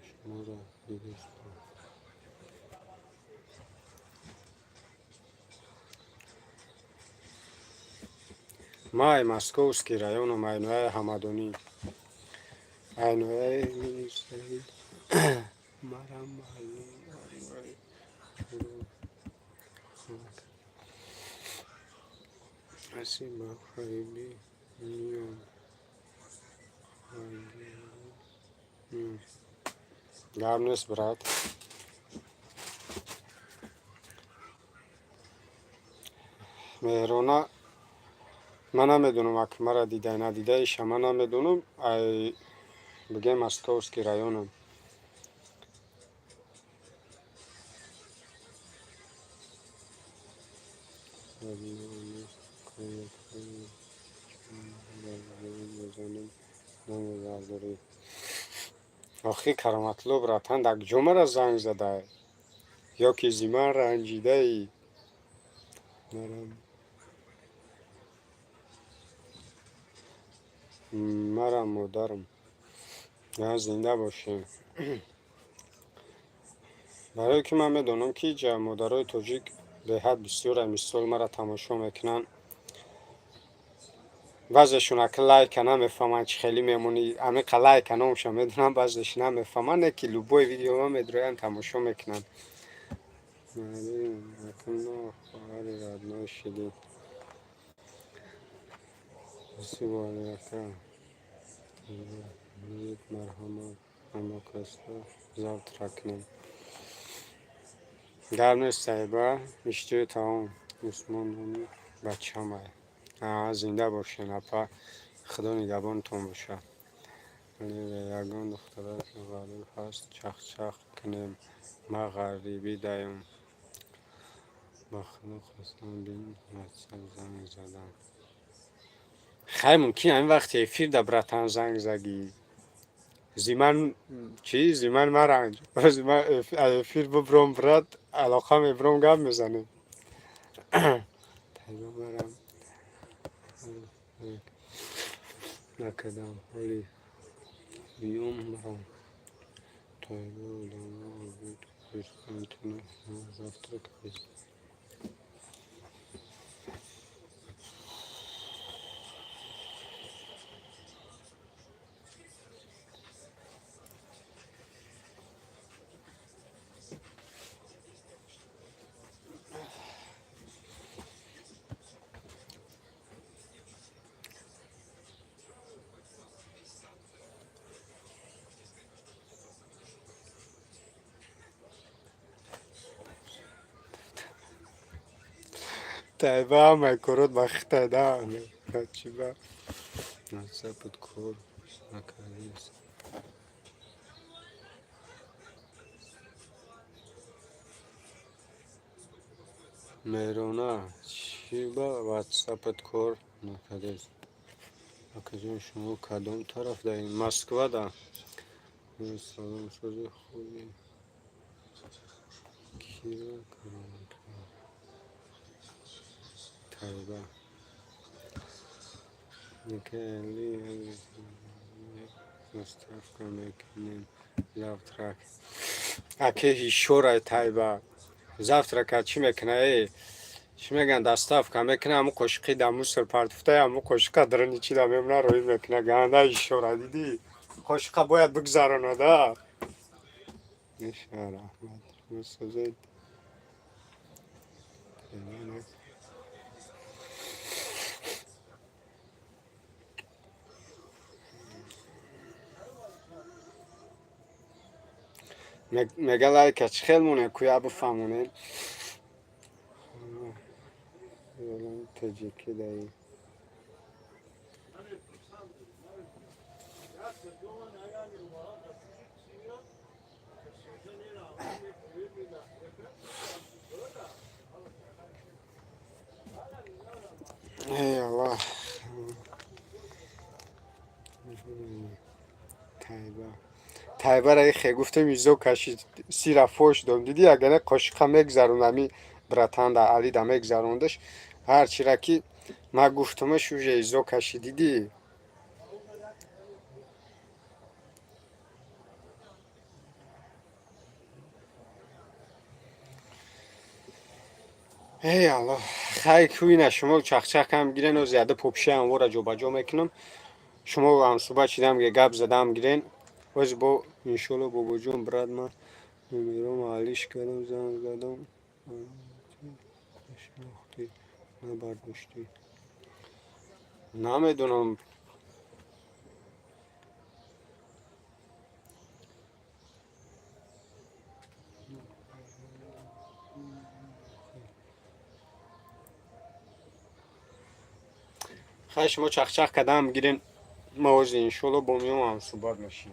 Шуморо дидистам. Май Московский районом, айнояи Ҳамадонӣ, айнояи марам маълум. Аси ба ғарибӣ миём. Гап нест, брат. Меҳрона, ман намедонам, ак мара дидай, надидаиша ман намедонам. Ай бигем, Московский районом. Намебардорӣ охи, Кароматулло братан, дар куҷо мара занг задай? Ё ки зи ман ранҷидаӣ? Марам модарам. Зинда бошем. Барое ки ман медонам, ки ҷа модарои тоҷик беҳад бисёр, мисол, мара тамошо мекунанд. Баъзешон ака лайка намефаҳманд, чӣ хеле мемонӣ, амиқа лайка номша медонам, баъзеш намефаҳманд, не ки любой видео ма медроянд, тамошо мекунанд. Хоҳари родной шидӣ. Спасибо, ака. Марҳамат, ҳама касро завтра кунем. Гап нест, Саиба, иштиҳои таом. Усмон номи бачамай. Зинда бошен, апа, Худо нигаҳбонатон бошад. Ягон духтараки ғариб ҳаст, чахчах кунем? Ман ғарибӣ даём. Ба Худо қасам, бин, ватсап занг задам. Хай, мумкин ҳамин вақти эфир да, братан, занг задӣ. Зи ман чӣ, зи ман маранҷ. Ози ман эфир бубром, брат, алоқа мебуром, гап мезанем. Барам накардам, ҳоли биём барам. Тайба одамо обед завтрак. Тайба, ҳамаи корот ба хитай да. Чиба насабуд кор накардист. Меҳрона, чиба ватсапат кор накардест? Акаҷон, шумо кадом тараф даед? Москвада. Салом, сози хуби киро Тайба. Доставка мекунем завтрак. Аке ҳишорай Тайба. Завтрака чӣ мекуна э? Чӣ мегӯянд, доставка мекуна, ҳамун қошиқи да мусор партуфтаи, ҳамун қошиқа дарани чида мемона, роӣ мекуна. Ганда ҳишора дидӣ? Қошиқа бояд бигзаронада. Меша, раҳмат. Шумо созед. Мега лайка чӣ хел монем, куя бифаҳмонем. Тоҷикӣ даи. Эй Аллоҳ. Тайба. Тайбара ихе гуфтем, изо кашид, сира фош дом. Дидӣ, агар не қошиқа мегзарон, ами братанда Алида мегзарондаш, ҳар чира ки ма гуфтумаш, уже изо кашид, дидӣ? Эй Аллоҳ, хай кӯина шумо чахчах кам гирен, оз яда попши анвора ҷобаҷо мекунам. Шумо ҳамсӯҳбат шидам, гап задам гирен. Оз бо иншолло. Бобоҷон, брат, ман номером алиш кардам, занг задам, нашинохтӣ, набардоштӣ. Намедонам. Хай, шумо чахчах кардам гирен, ма ози иншолло бо миём, ҳамсӯҳбат мешем.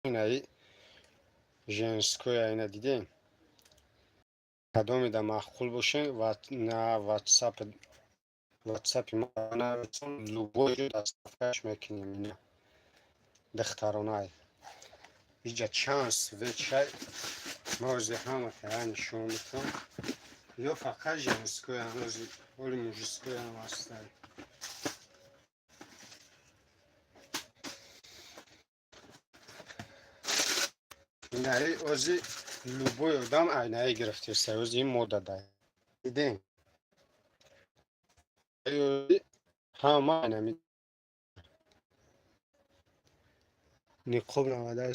Инаи женскоя, ина дидем. Кадомеда маъқул боше, на ватсапи ма нависон, любой ҷо доставкаш мекунем. Ина духтаронай, иҷа чанд свечай мози ҳама тая нишон метавон. Ё фақат женскоя, ҳанози оли мужскоям ҳастай. Инаи ози любой одам айнаи гирифтеста, ози ин мода дай. Дидем, ҳама айнами ниқоб навада.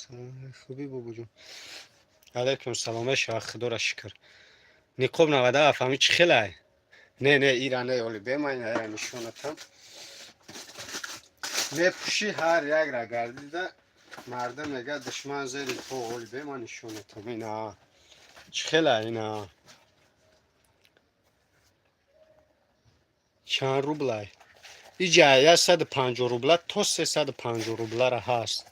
Хуби, бобоҷон, алайкум салом. Мешава, худоро шукр. Ниқоб 97, ҳами чӣ хелай? Не, не, ира не, оли бема ира нишонатам. Мепӯшӣ, ҳар як ра гардида мардам мега душман зери по. Оли бема нишонатам, ина чӣ хелай, ина чанд рублай? Иҷа 150 рубла то 350 рублара ҳаст.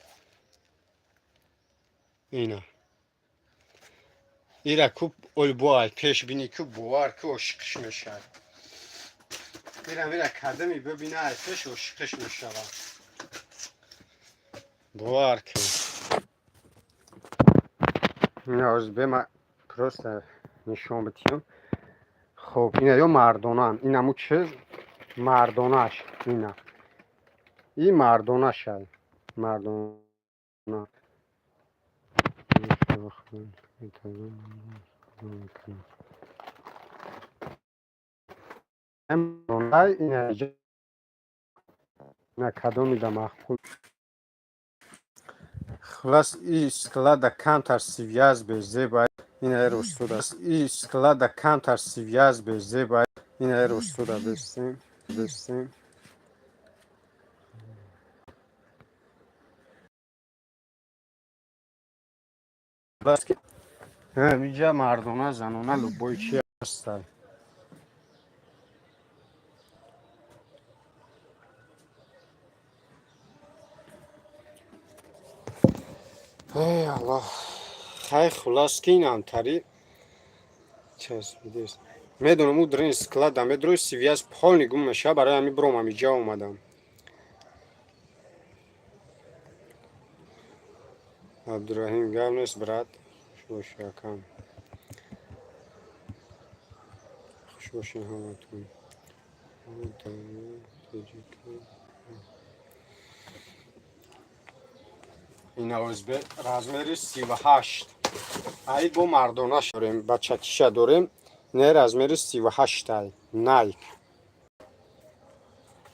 Ина ира ку оли боай пеш бини ку, бовар ку, ошиқиш мешавад. Ира мира кадами бибина, ай пеш ошиқиш мешавад, бовар ку. Ина оз бема просто нишон битиҳам. Хоб, ина ё мардонан, инаму чиз мардонаш, ина и мардонашай, мардона. Ина кадомида маъқул. Хулас, и склада камтар связь безеба, ина ростуда. И склада камтар связь безеба, ина ростуда. Бестем, бестем. Инҷа мардона, занона, любой чи ҳастай. Эй Аллоҳ, хай, хулас ки инамтари часпидест. Медонам, ӯ дрин склада медрои, связь полный гум мешава, барои ҳамин биром иҷа омадам. Абдураҳим, гап нест, брат, хуш бошӣ, акам, хуш бошед ҳаматон. Ина озбе размери 38, ай бо мардонаш дорем, бачакиша дорем. Не, размери 38-ай Найк,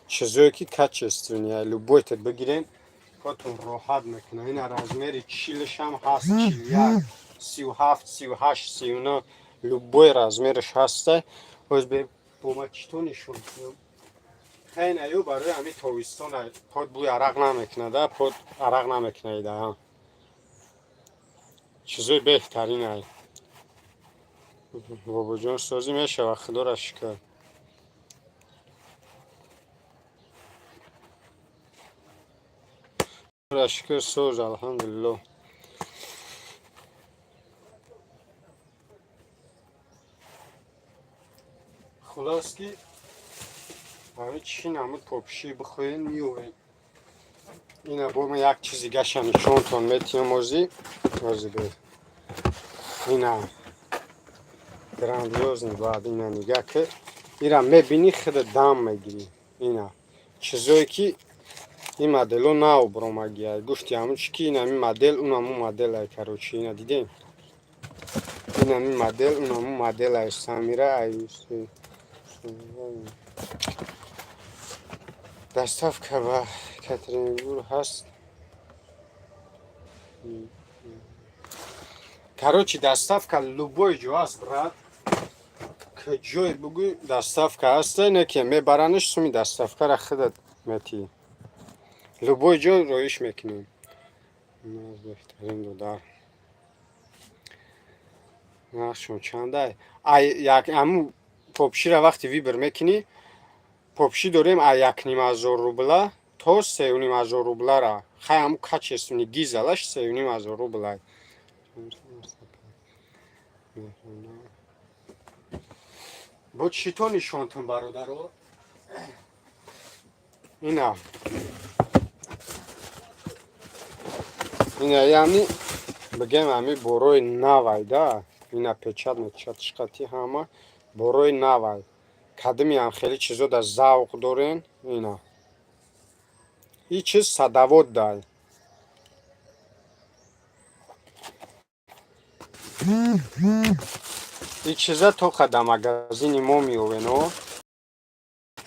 чизое ки качественный, любой тет бигирен, хотун роҳат мекуна. Ина размери 40-шам ҳаст, 41, 37, 38, 39, любой размераш ҳаста. Озбе бома чито нишон кунам? Ина ё барои ҳами тобистон, под бӯи арақ намекунада, под арақ намекунаида, чизои беҳтарин ай. Бобоҷон, созӣ мешава, худоро шукр. Худоро шукр, соз, алҳамдулилло. Хулос ки ҳами чӣ намуд попишӣ бихоҳед, меёвед. Ина бо ма як чизи гаша нишонтон метиҳам. Озӣ, озӣ бе, ина грандиозный. Баъд ина нигаҳ ки, ира мебинӣ, худа дам мегирӣ. Ина чизое ки ин модело нав биромагиай. Гуфти ҳамун чи ки инами модел, унаму моделай. Короче, ина дидем, инами модел, унаму моделай. Самира, ай доставка ба Екатеринбург ҳаст? Короче, доставка любой ҷо ҳаст, брат, ҷой бугӯй, доставка ҳаста. Не ки мебаранаш, суми доставкара худат метиҳӣ, любой ҷо роиш мекунем. Беҳтарин додар. Нархшон чандай? Ай як ҳамун попшира вақте выбор мекунӣ, попши дорем, ай 1,5 ҳазор рубла то То 3500 рублара. Хай, ҳаму качественный гизалаш 3500 рублай. Бо чито нишонтон, бародаро? Ина, яъни бигем, ҳами борои навай да, ина печать мечатшқати, ҳама борои навай. Кадимиам хеле чизо да завқ дорен, ина и чиз Садовод дай. И чиза тоқа да магазини мо меовено,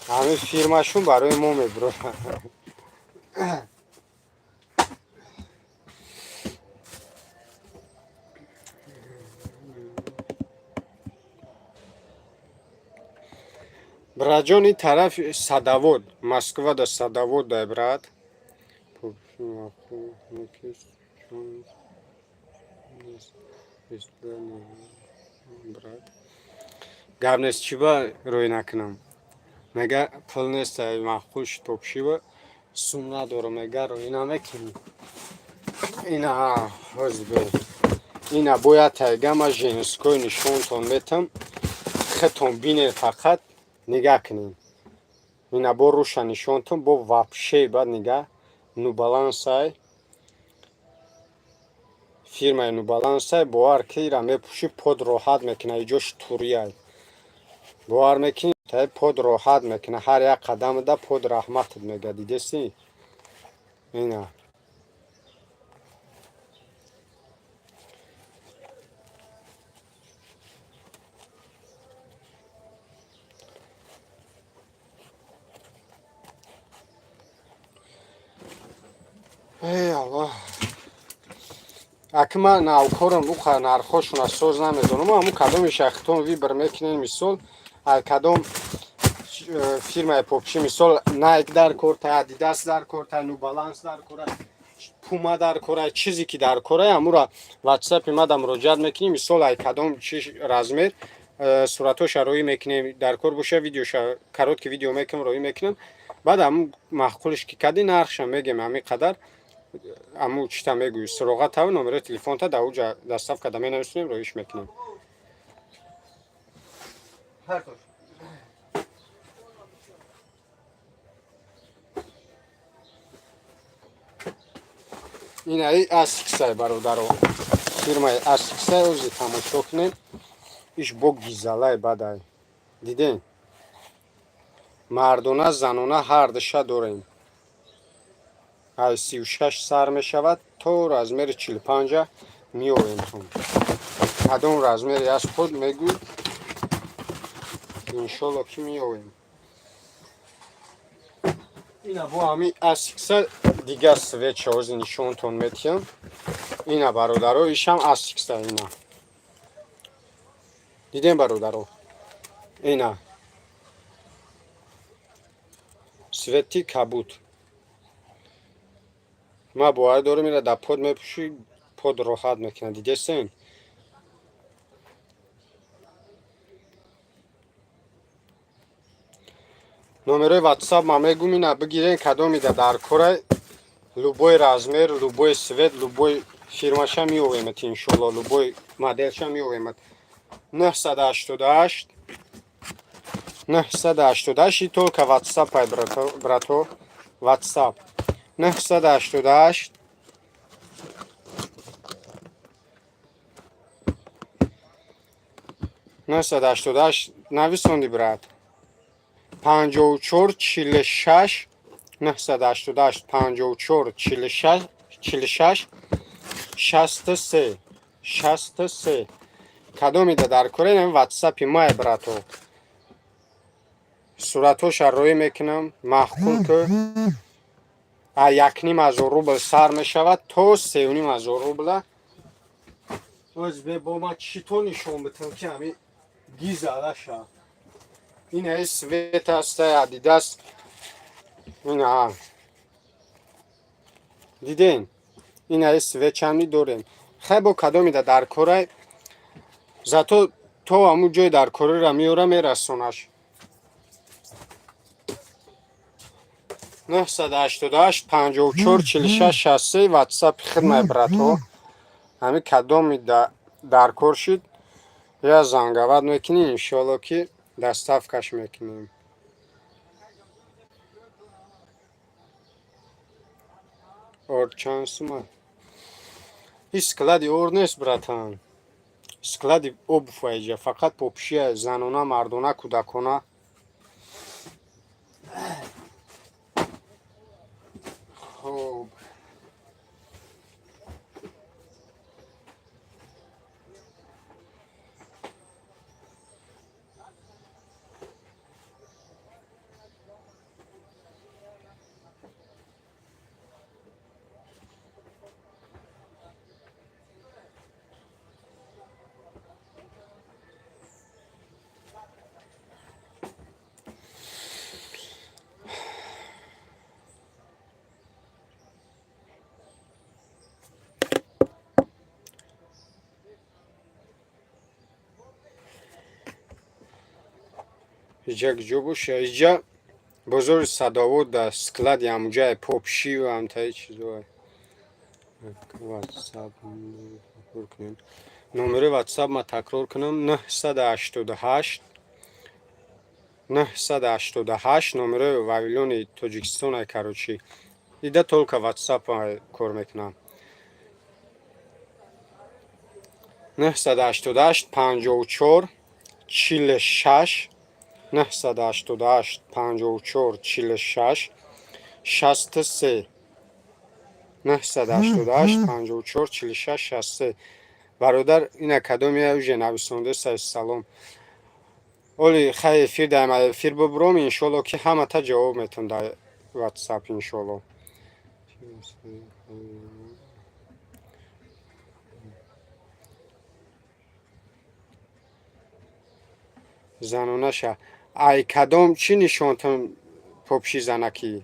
ҳамин фирмашун барои мо мебурад. Братҷон, ин тараф Садовод, Москва да Садовод дай, брат. Брат, гап нест, чӣ ба рӯй накунам? Мега, пул нест, маъқул шитобшиба сум надорам, мега, рӯй намекунӣ. Ина ҳозир, ина бояд тайга ма женской нишонтон метам, хетон бинед, фақат нигаҳ кунед. Ина бо руша нишонтон, бо вообще баъд нигаҳ. Нью Балансай, фирмаи Нью Балансай. Бовар ки, ира мепӯшӣ, под роҳат мекуна, иҷош турияй. Бовар мекунӣ, тай под роҳат мекуна, ҳар як қадамда под раҳматат мега. Дидеси, ина. Эй Аллоҳ, аки ман навкорам, уқа нархҳошона соз намедонам. Аму кадоми шахтон выбор мекунем, мисол, ай кадом фирмаи попчи, мисол, Найк дар корта, Адидас дар корта, Нью Баланс дар кора, Пума дар кора, чизе ки дар кора, амура ватсапи мада муроҷиат мекунем. Мисол, ай кадом чи размер, суратҳоша роӣ мекунем, дар кор боша, видеоша, короткий видео мекунем, роӣ мекунем. Баъд аму маъқулш ки кади, нархша мегем, ҳамин қадар. Аму чита мегӯӣ, суроғатаву номерои телефонта дар уҷа доставка да менависонем, роиш мекунем. Ҳартош. Инаи Асиксай, бародаро, фирмаи Асиксай. Ози тамошо кунед, иш бо гизалай бадай. Дидем, мардона, занона ҳардуша дорем. Ай 36 сар мешавад то размери 45-а меовем. Тун кадом размери аз худ мегӯй, иншолло ки меовем. Ина бо ҳами Асикса дига свеча ози нишонтон метиҳам. Ина, бародаро, ишам Асикса. Ина, дидем, бародаро, ина цвети кабуд. Ма боварӣ дорам, ира дар под мепӯшӣ, под роҳат мекунад. Дидесен? Номерои ватсап ма мегум, ина бигирен, кадомида дар корай, любой размер, любой цвет, любой фирмаша меовемад, иншолло, любой моделша меовемад. 988 988, и только ватсап ай, брато, ватсап 988 988. Нависонди, брат, 54 46 988 54 46 46 63 63. Кадомида дар кора, ватсапи май, брато. Суратҳоша роӣ мекунам, маъқул ку, 1500 рубл сар мешавад то 3500 рубла. Бо ма чито нишон битам, ки ҳами гизалаша. Ина цвет аста, Адидас. Ина диден, ина свечами дорем. Хай, бо кадомида дар корай, зато то ҳамун ҷои дар корира меёра, мерасонаш. 988 54 46 63 ватсапи хидмай, братҳо. Ҳами кадоми дар кор шид, я занговать мекунем, иншоалло, ки доставкаш мекунем. Орд чанд сума? Ҳеҷ склади орд нест, братан, склади обувь иҷа фақат попшия занона, мардона, кӯдакона. Хоб, иҷа куҷо боша? Иҷа бозори Садовод, дар склади ҳамуҷае попшию ҳамтаи чизо. Ватсап кунем, номери ватсап ма такрор кунам: 988 988, номерои Вавилони Тоҷикистон. Короче, ида только ватсап кор мекунам. 988 54 46, 988 54 46 63, 988 54 46 63. Бародар, ина кадомия уже нависонда. Салом, оли хай, эфир даем, эфир бубуром, иншолло, ки ҳамата ҷавоб метам дар ватсап, иншолло. Занонаша ай кадом чӣ нишонтон? Попши занакӣ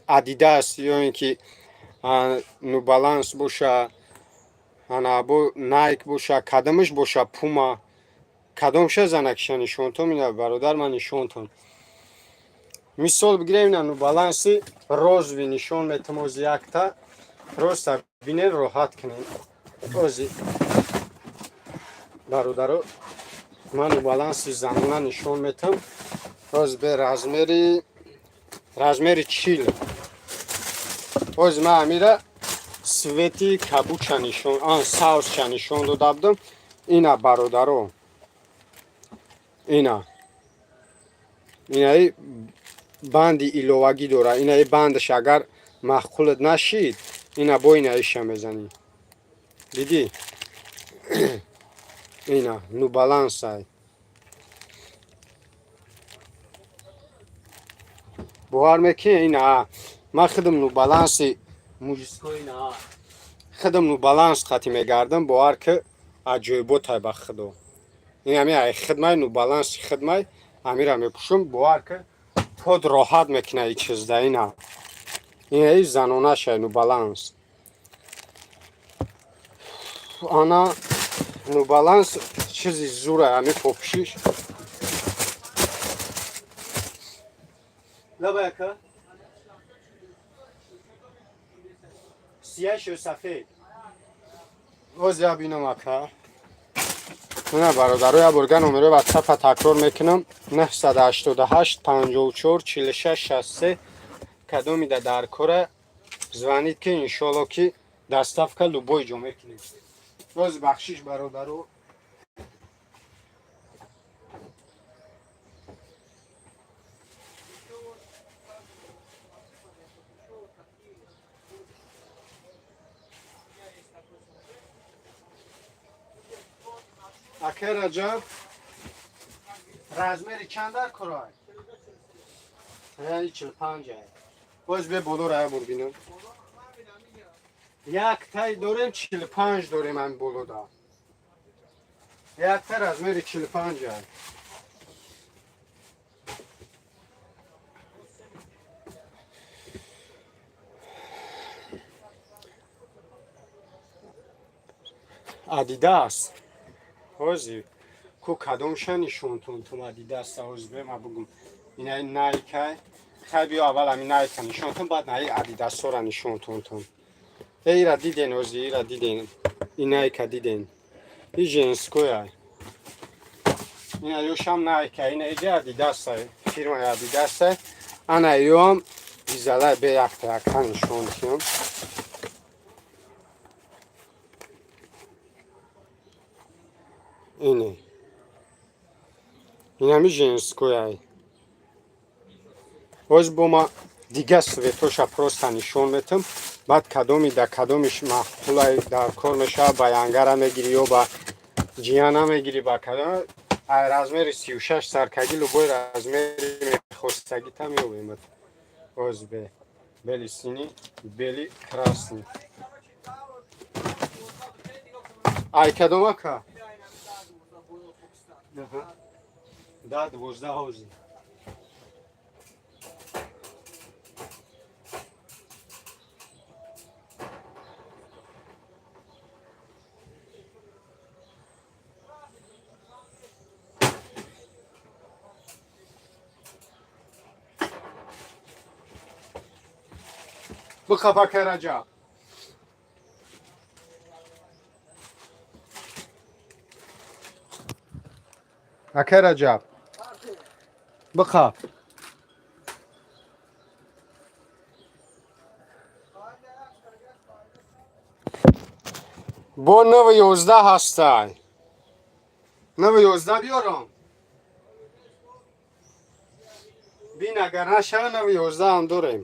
Адидас ё ин ки Нью Баланс боша, ана бо Найк боша, кадомаш боша, Пума, кадомша занакиша нишонтон? Ина, бародар, ман нишонтон. Мисол бигирем, ина Нью Баланси розовый нишон метам ози якта, просто бинен, роҳат кунем. Ози, бародаро, ман Нью Баланси занона нишон метам. Оз бе размери 40. Оз ман амира цвети кабуча нишон, савзча нишон дода будам. Ина, бародаро, ина инаи банди иловагӣ дора. Инаи бандаш агар маъқулат нашид, ина бо инаиша мезанӣ. Дидӣ, ина Нью Балансай, бовар мекунӣ? Ина ман худам Нью Баланси мужской, ина худам Нью Баланс қати мегардам. Бовар ки, аҷоиботай, ба худо. Ин ами ай хидмай Нью Баланси хидмай, амира мепӯшам. Бовар ки, под роҳат мекуна и чизда. Ина инаи занонашай Нью Баланс. Ана Нью Баланс чизи зура, ами попшиш. Лабаяка, сияшу сафед боз я бинам, ака. На, бародаро, я бурга номерои ватсапа такрор мекунам: 988 54 46 63. Кадомида дар кора, звонит ки, иншолло, ки доставка любой ҷо мекунем. Боз бахшиш, бародаро. Ака Раҷаб, размери чанд дар корай? Яъни 45 ай. Боз бе боло рая бур бинам. Як тай дорем, 45 дорем ами болода. Якта размери 45 ай. Адидас. Ҳози ку кадомша нишонтон тум Адидаса? Ҳози бема бугум. Инаи Найкай. Хай, биё, аввал ами Найка нишонтон, баъд наи Адидасора нишонтонтон. Ира диден, ози ира диден, и Найка диден, и женскоя. Ина ёшам Найка, ина иҷа Адидаса, фирмаи Адидаса. Ана ёам изалай, бе якта якта нишонтиём. Ине, инами женскояй. Оз бо ма дига цветоша просто нишон метам, баъд кадоми да кадомиш маъқулай, дар кор мешава, ба янгара мегирӣ ё ба ҷияна мегирӣ, ба кадом. Ай размери 36 саркагӣ, любой размери мехостагита меёбем. Оз бе белый, синий, белый, красный. Ай кадомака да 12 ҳозир. Бихап, акай Раҷаб. Акай Раҷаб, бихап. Бо нӯҳу 11 ҳастай, нӯҳу 11 биёрам. Бин, агар нашава, нӯҳу 11 ҳам дорем.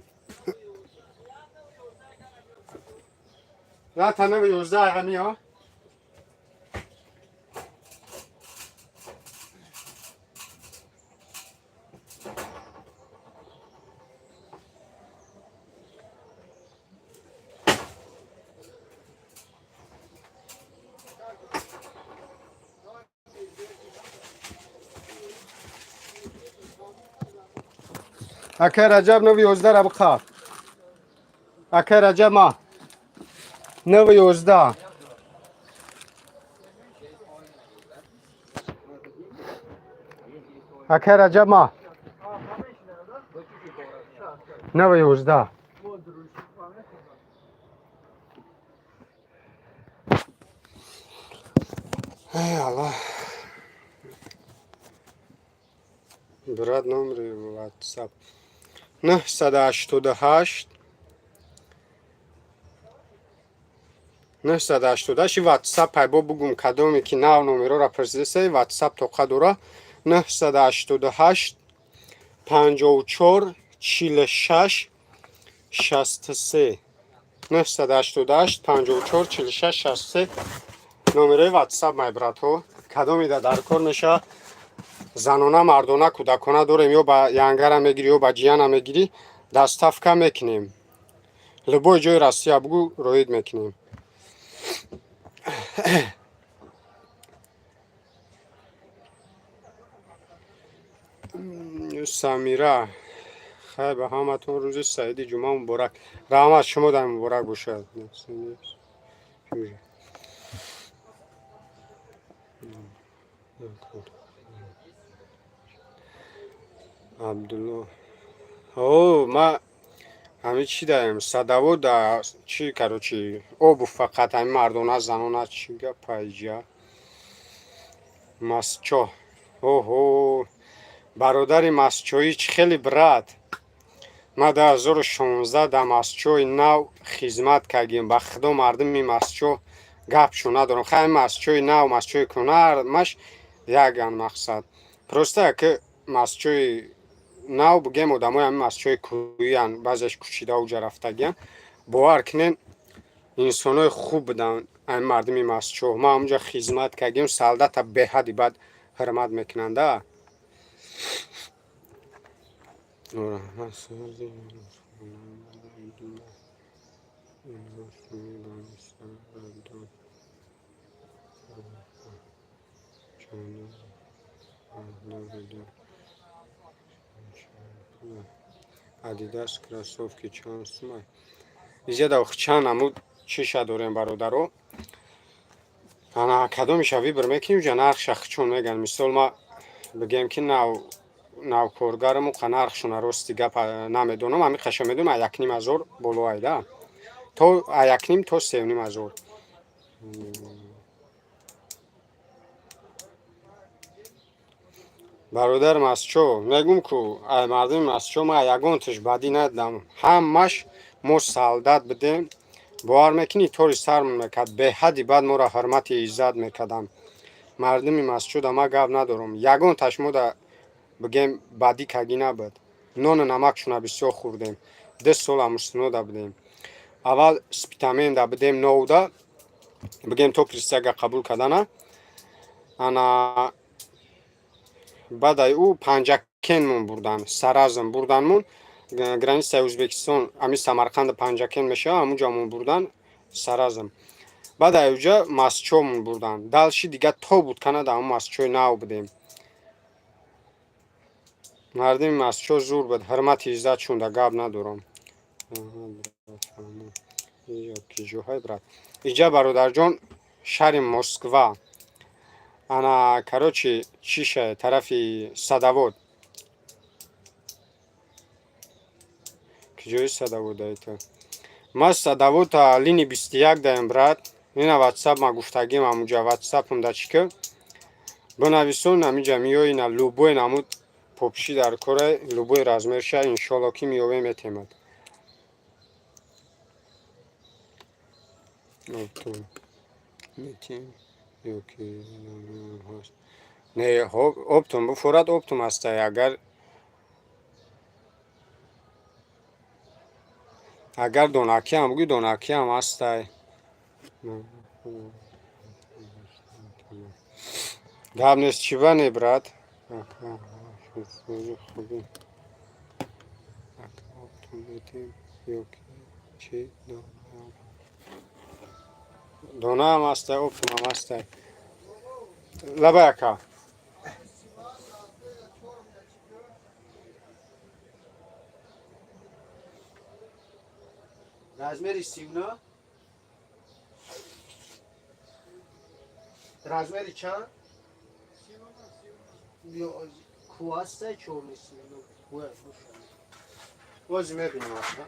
Рата, нӯҳу 11 ҳамиё. Акай Раҷаб, нӯҳу 11-ра биқап. Акай Раҷаб, ма нӯҳу 11. Акай Раҷаб, ма нӯҳу 11. Эй Аллоҳ. Брат, номери WhatsApp 988 988. WhatsApp пайбо бугум, кадоме ки нав номерора пурсидасай, WhatsApp тоқа дора. 988 54 46 63, 988 54 46 63 номерои WhatsApp май, братҳо. Кадомида дар кор мешавад, занона, мардона, кӯдакона дорем. Ё ба янгара мегирӣ, ё ба ҷияна мегирӣ, доставка мекунем. Любой ҷои Россия бугӯ, роид мекунем. Самира, хайр, ба ҳаматон рӯзи саиди ҷумъа муборак. Раҳмат, шумо дар муборак бошад. Абдулло, о, ма ҳами чӣ даем, садово да чӣ, короче, обу фақат ҳами мардона, занона. Чӣ гапа иҷа? Масчо, оҳо, бародари масчоӣ, чӣ хеле, брат. Ма 2016 дар Масчои нав хизмат кардем. Ба худо, мардуми Масчо гапшо надорам. Хай, Масчои нав, Масчои кунармаш яган мақсад. Просто ки Масчои нав бугем, одамои ҳами Масчои кӯҳиян, баъзеш кӯчида уҷа рафтагиян. Бовар кунен, инсонои хуб буданд ҳами мардуми Масчо. Ма ҳамунҷа хизмат кардем, солдата беҳадди бад ҳурмат мекунанда. Раҳмат. Адидас кроссовки чанд сумай? Изяда чанд намуд чиша дорем, бародаро. Ана, кадомиша выбор мекунем, ҷа нархша хучон меган. Мисол, ма бигем, ки нав Навкоргарам, қа нархшона, рости гап, намедонам. Ами қаша медонам, 1,5 ҳазор боло айда, то 1,5 то 3,5 ҳазор. Бародар, Масчо мегум ку, ай мардуми Масчо ма ягонташ бадӣ надидам. Ҳамаш мо солдат будем, бовар мекунӣ, тори сармон мекард, беҳадди бад моро ҳурмати иззат мекарданд мардуми Масчода. Ма гап надорам, ягонташ мода бигем бадӣ кагӣ набуд. Нону намакшона бисёр хӯрдем. 2 сол Амусинода будем, аввал Спитаменда будем, новда бигем, то присяга қабул кардана. Ана баъдаи ӯ Панҷакенмон бурдан, Саразм бурданмон, границаи Ӯзбекистон, ами Самарқанду Панҷакен мешавад, ҳамунҷамон бурдан, Саразм. Баъд аюҷа Масчомон бурдан. Дальше дига то буд канада, ҳамун Масчои нав будем. Мардуми Масчо зур буд, ҳурмати иззатшонда гап надорам. Киҷоҳай, брат? Иҷа, бародарҷон, шаҳри Москва. Ана, короче, чиша, тарафи Садовод. Киҷои Садовод айта? Ма Садовода линии 21 даем, брат. Ина ватсап ма гуфтагим, ҳамуҷа ватсапам да чӣ ки бинависон, ҳамиҷа миёй. Ина любой намуд попши дар кора, любой размерша, иншолло, ки меёвем, метемад. Оптом метем ёки не? Оптом буфорад, оптом ҳастай. Агар донакиам бугӯй, донакиам ҳастай. Гап нест, чӣ ба не, брат? Хубӣ, оптом метем ёки чӣ? Донаам ҳастай, оптомам ҳастай. Лабай, ака. Размери 39. Размери чанд ку ҳастай? Чорни 39 бояд бошад, бози мебинем ака.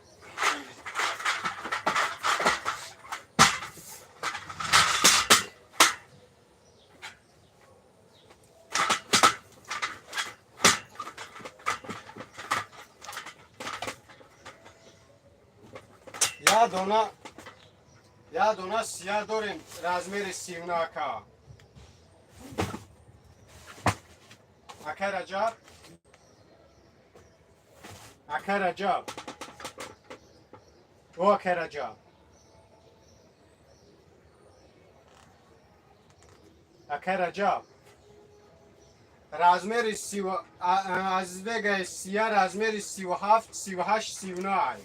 Я дона сия дорем, размери 39, ака. Ака Раҷаб, ака Раҷаб, о ака Раҷаб, ака Раҷаб, размери Азизбегаи сия, размери 37, 38, 39.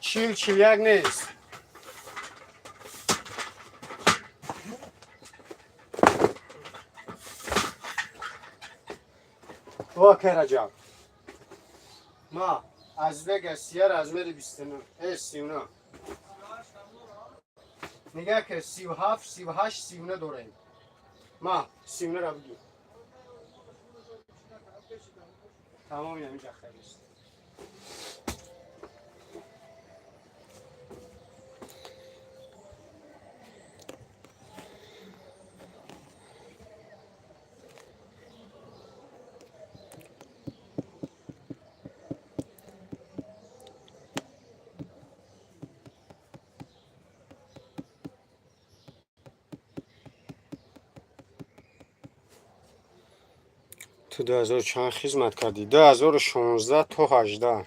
40, 41 нест. О ака Раҷаб, ма Азизбега сия, размери 29, 39. Нигаҳ ки, 37, 38, 39 дорем. Ма 39 ра бигир. Тамоми ҳаминҷа хайрист. Ту 2000 чанд хизмат кардӣ? 2016 то 18.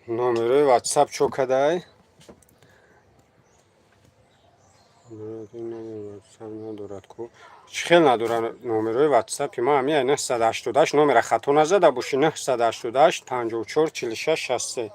Номерои ватсап чо кадай? Надорад ку, чӣ хел надора номерои ватсапи ма? Ҳамия 988, номера хато назада бошӣ, 988 54 46 63.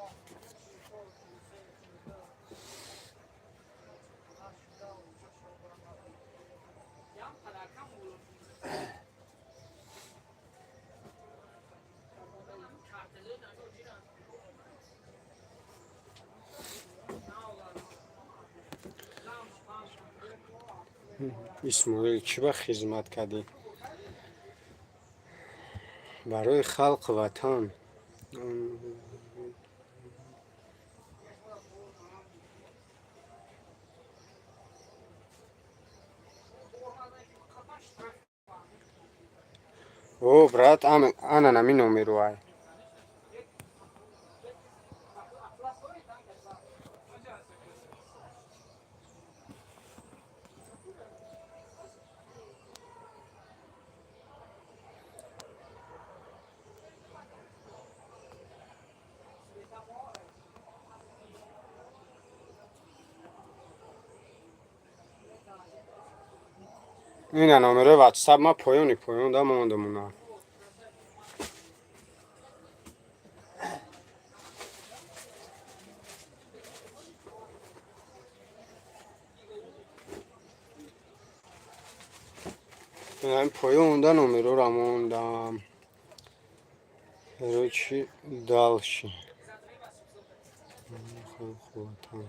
Исмоил, чӣ ба хизмат кардӣ? Барои халқ, ватан. О, брат, ана нами номеру ай. Ина номерои ватсап ма поёни поён да мондамуна. Ин поёнда номерора мондам. Короче, дальше. Ватан.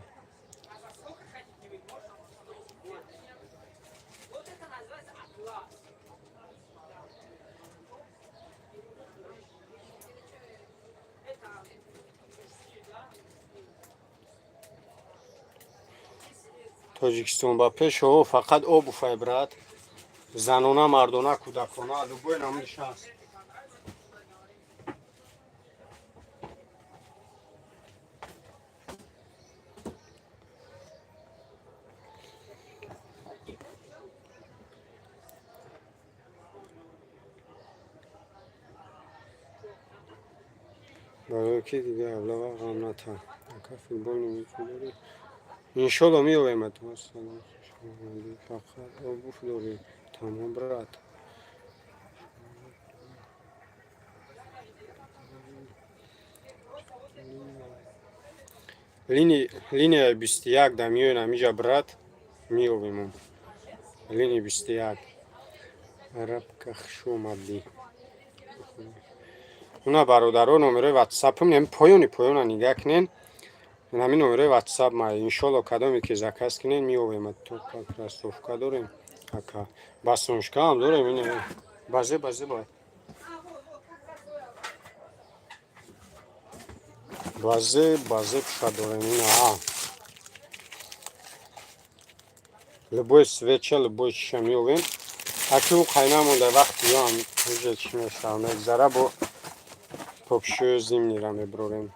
Тоҷикистон ба пеш. О, фақат обувь ай, брат. Занона, мардона, кӯдакона, любой намудиш ҳаст. Барои ки дига аблава ғам ната. Ака, футбол дорӣ? Иншолло, меоем. Салом, фақат обувь дорӣ? Тамом, брат. Линияи 21 да меоем амиҷа, брат, меовем. Линии 21. Арабка, хуш омадӣ. Уна, бародаро, номерои ватсапам нами поёни поёна нигаҳ кунен. Нами номерои ватсап ма. Иншолло, кадоме ки заказ кунен, меовем. Только кроссовка дорем, ака? Босоножкаам дорем. Ин базе, базе, бай, базе, базе пуша дорем. Ина любой свеча, любой чиша меовем. Аки ӯ қайна монда, вақти ёам уже чӣ мешава, мегзара, бо попшӯи зимнира меброрем.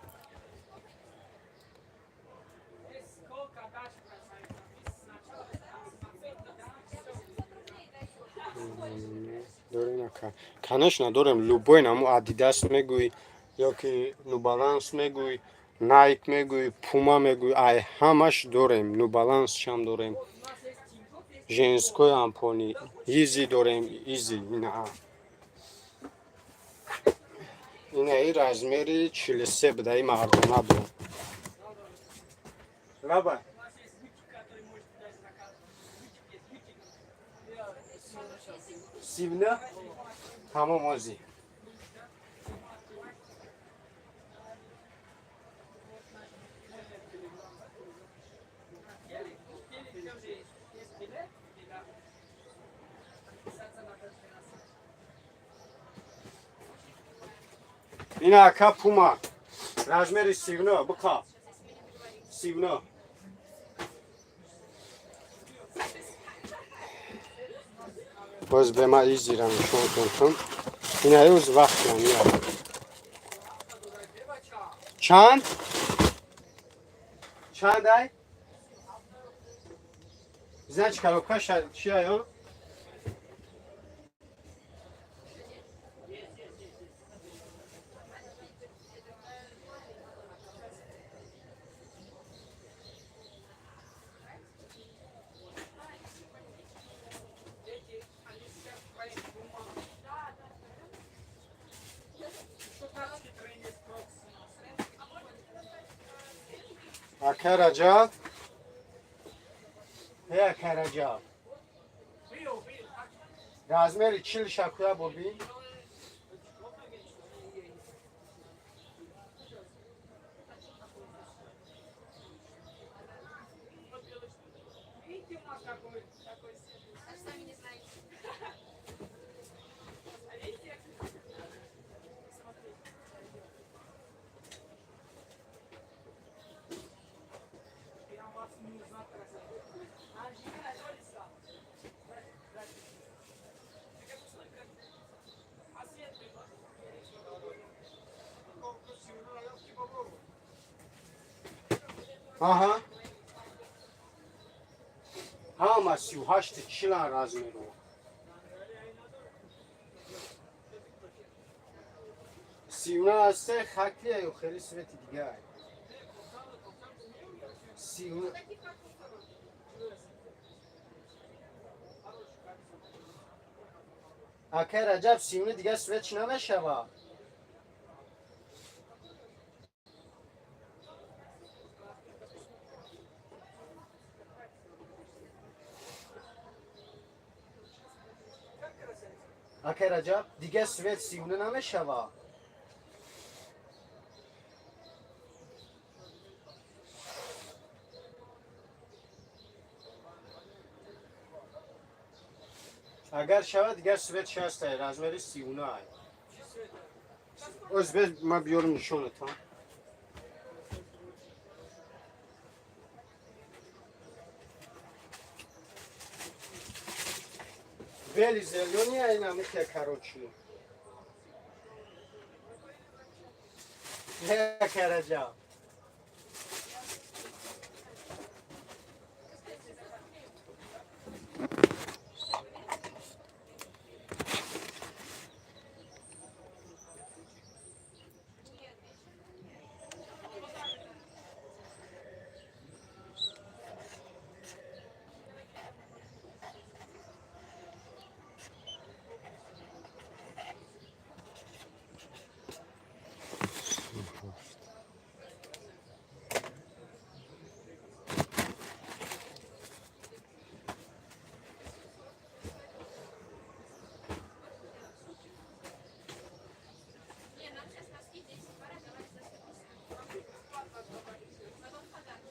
Дорем, ака? Конечно, дорем. Любой наму, Адидас мегӯй ёки Нью Баланс мегӯй, Найк мегӯй, Пума мегӯй, ай ҳамаш дорем. Нью Балансшам дорем, женской ампони Изи дорем. Изи ина, ина и размери 43 буда, и мардона буд. Лаба. 39. Тамом, озӣ. Ина, ака, Пума размери 39 биқа, 39. Боз бе ма изира нишон кунтум. Ина юз вақт мия. Чанд? Чанд ай? Значит, коробка чия ё? Ака Раҷаб. Э, ака Раҷаб. Размери 40 шакуя боби. Видите, у нас какой такой. Аҳа, ҳама 38, 40 размеро. 39 ҳасте, хакия ё хеле цвети дига. 39. Акай Раҷаб, 39 дига цвет чи намешава? Акай Раҷаб, дига цвет 39 намешава? Агар шавад, дигар цвет шастай, размери 39. Оз без ма биёрам, нишонатон. Бели, зелёный, айна михе, короче. Акай Раҷаб. Не, нам сейчас носки 10 пора, давай за 150. Потом подарок.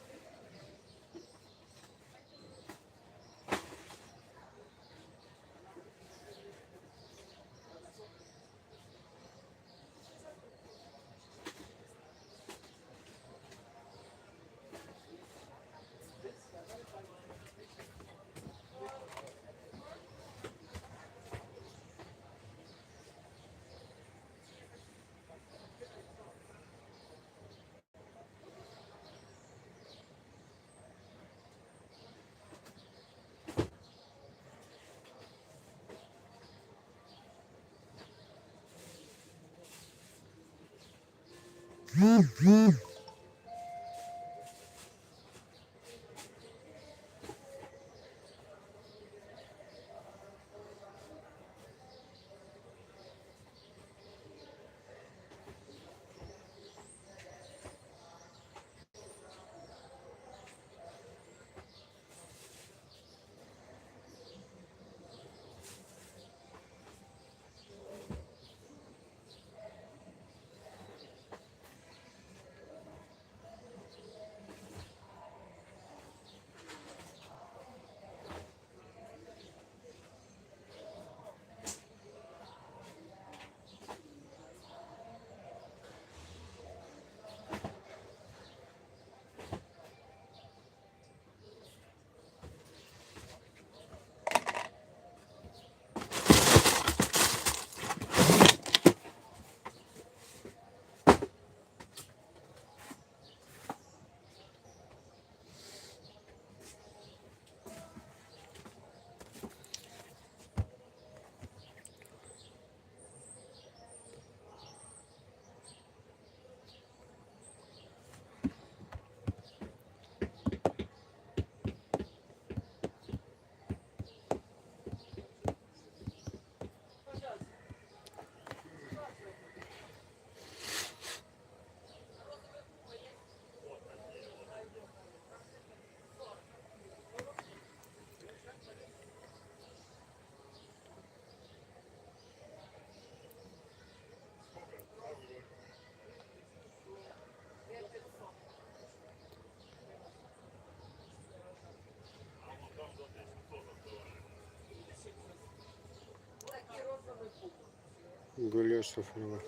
Гулё Суфирова.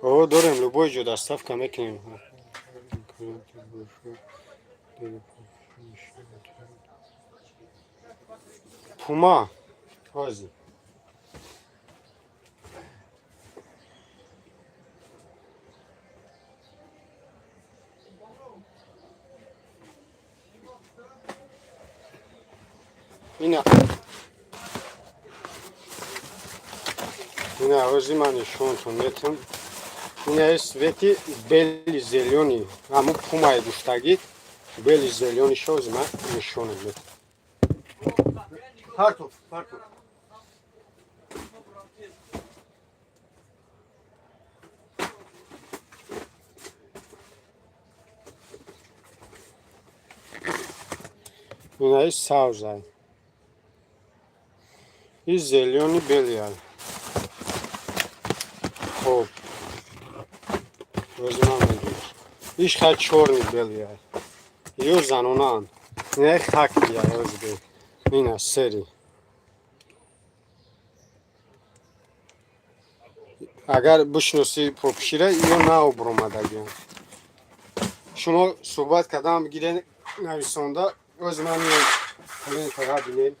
О, дорем, любой ҷо доставка мекунем. Пума. Ҳозир. Ина, ина ҳози ман нишонтон метам. Ина цвети белый зелёный, ҳамун пумаи гуфтагӣ, белый зелёный шо ҳози ман нишонат метам. Парту, парту. Инаи сабзай. И зелёный, белый ай. Хоб. Ҳози ман мегӯям. Иш хай чёрный, белый ай. Ё занонаанд. Инаи хаки ай ҳози бе. Ина серый. Агар бишносӣ попшира, ё нав буромадагиам. Шумо суҳбат кардам бигирен, нависонда, ози ман меоям, плёнкара бинем.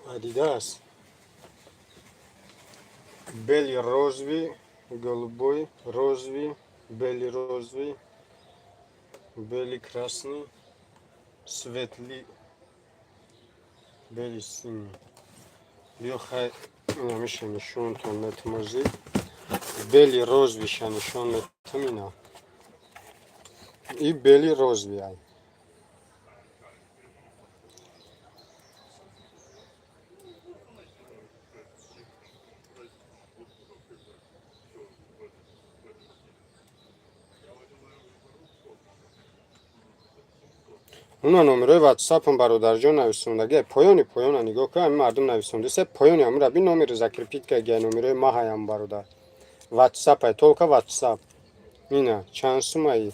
Адидас. Белый, розовый, голубой, розовый, белый, розовый, белый, красный, светлый, белый, синий. Биё, хай, инамиша нишонтон метмозӣ. Белый, розовый ша нишон метам, ина. И белый, розовый ай. Уна номерои ватсапам, бародарҷон, нависондагия. Поёни поёна нигоҳ кун, ҳами мардум нависондасе. Поёни ҳамура би, номери закрепить кагия, номерои маҳаям, бародар. Ватсапай, только ватсап. Ина чанд сумаи?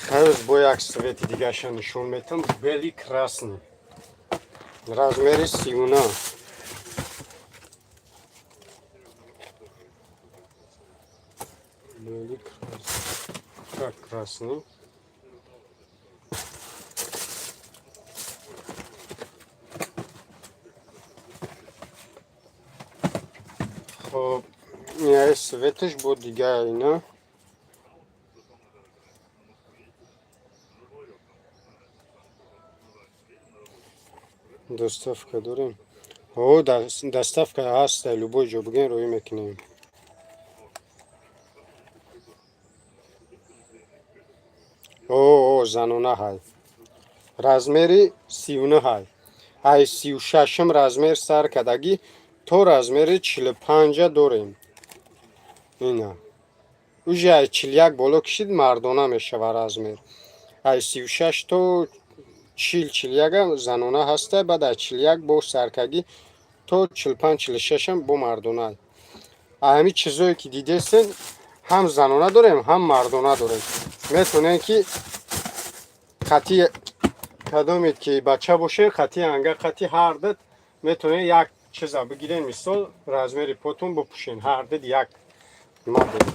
Хайр, бо як цвети дигаша нишон метам. Белый, красный. Размери 39. Белый, красный. Как красный. Хоб, ин Цветаш бо дига ина. Доставка дорем? О, доставка ҳаст, любой ҷо бигӯем, роӣ мекунем. О, занона ҳай. Размери 39 ҳай. Ай 36-м размер сар кардагӣ то размери 45-а дорем. Ина. Уже ай 41 боло кишид, мардона мешава размер. Ай 36 то 40, 41 занона ҳаста, баъд ай 41 бо саркагӣ то 45, 46-ам бо мардона. Ҳамин чизое ки дидесен, ҳам занона дорем, ҳам мардона дорем. Метавонем ки қати кадомед ки бача бошед, қати анга, қати ҳардат метавонед як чиза бигирен, мисол, размери потон бипӯшен, ҳардат як модел,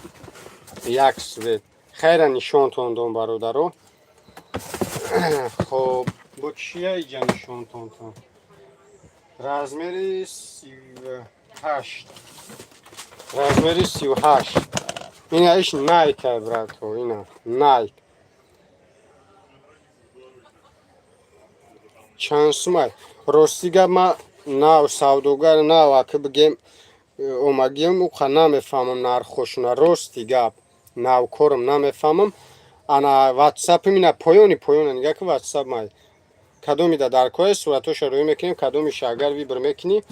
як цвет. Хайра, нишонтон дом, бародаро. Хоб, бо чия иҷа нишонтон тон? Размери 38. Размери 38. Ина иш Найка, брато, ина Найк. Чанд сумай? Рости гап, ма нав савдогар, нав аки бигем омагиам, уқа намефаҳмам нархошуна. Рости гап, навкорам, намефаҳмам. Ана ватсапим ина поёни поёна, нига ки ватсап май. Кадомида дар кое суратоша рӯй мекунем, кадомиша агар выбор мекунӣ,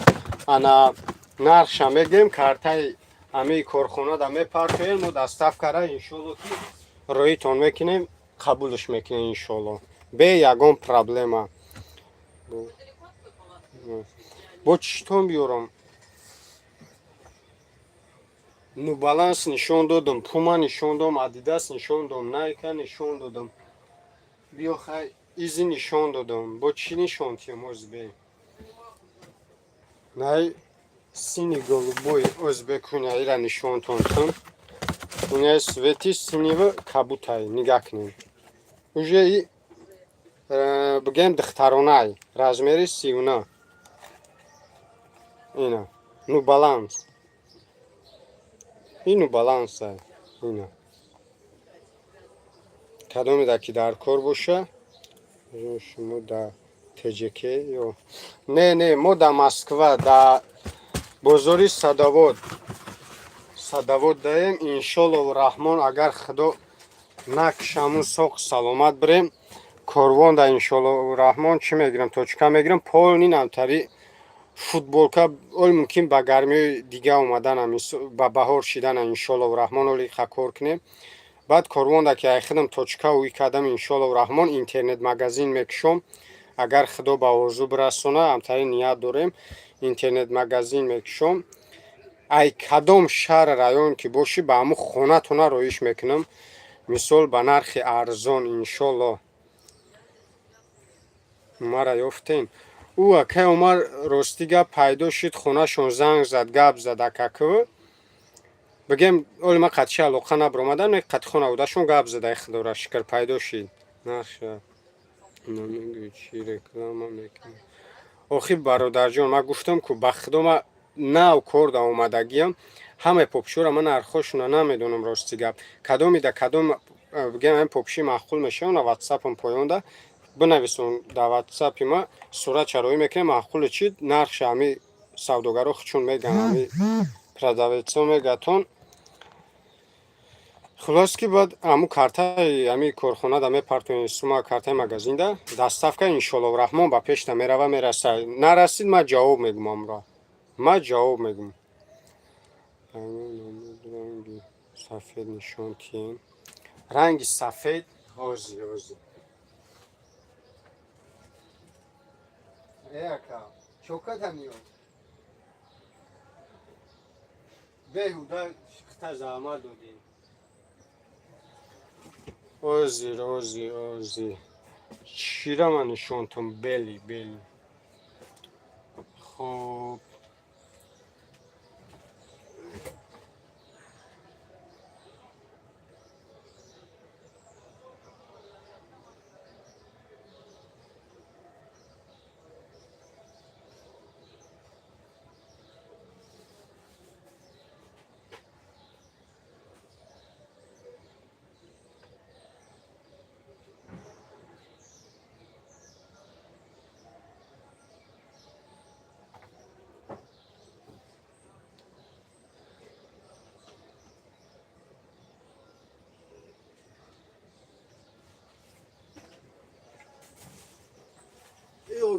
ана нархша мегӯем, картаи ҳамаи корхонада мепартоем, мо доставкара иншолло ки роитон мекунем, қабулш мекунем иншолло. Бе ягон проблема. Бо читон биёрам? Нью Баланс нишон додам, Пума нишон додам, Адидас нишон додам, Найка нишон додам. Биё, хай, изи нишон додам. Бо чӣ нишон тиём озбе? Най синий голубой озбек ира нишонтон тум. Инаи цвети синего кабутай, нигаҳ кунед. Уже и бигем духтаронай, размери 39. Ина Нью Баланс. Ину Баланса. Ина. Кадомеда ки дар кор боша, шумо да ТЖК ё не, не, мо да Москва, да бозори Садовод. Садовод даем, иншоллоҳу раҳмон, агар Худо накшамун, соқ саломат бирем. Корвон да иншоллоҳу раҳмон чӣ мегирам? Точка мегирам, полный намтари футболка, оли мумкин ба гармиҳои дига омаданам, ба баҳор шидана, иншоллоҳу раҳмон, оли кор кунем. Баъд корвонда ки айхидам точка уй кардам, иншоллоҳу раҳмон, интернет магазин мекушом. Агар Худо ба орзу бирасона, ҳамтари ният дорем, интернет магазин мекушом. Ай кадом шаҳр, район ки бошӣ, ба ҳамун хонатона роиш мекунам, мисол, ба нархи арзон, иншоллоҳ. Умара ёфтем? Ӯ акай Умар, рости гап, пайдо шуд, хонашон занг зад, гап зад акакв. Бигем, оли ман қатши алоқа набаромадам, не, қати хонаводашон гап зад, ай Худора шукр, пайдо шид. Наша намегӯй, чӣ реклама мекунӣ? Охи, бародарҷон, ман гуфтам ку, ба Худо, ман нав кор да омадагиам, ҳамаи попшиҳоро ман нархҳошона намедонам, рости гап. Кадомида кадом, бигем, ҳамин попши маъқул мешавад, на ватсапам поёнда бинависон, дар ватсапи ма сурат чароӣ мекунем, маъқули чи, нархша ҳами савдогаро чун меган, ҳами продавецо мегатон. Хулос ки баъд ҳамун картаи ҳами корхонада мепартоем, сума картаи магазинда, доставка иншоллоҳу раҳмон ба пешта мерава, мераса. Нарасид, ман ҷавоб мегум, амро ман ҷавоб мегум. Ранги сафед нишон тием, ранги сафед ҳози ҳози. Э, ака, чокатаниё беҳуда хта заҳмат додем. Озир, ози, ози, чира ман нишонтон? Бели, бели. Хоб.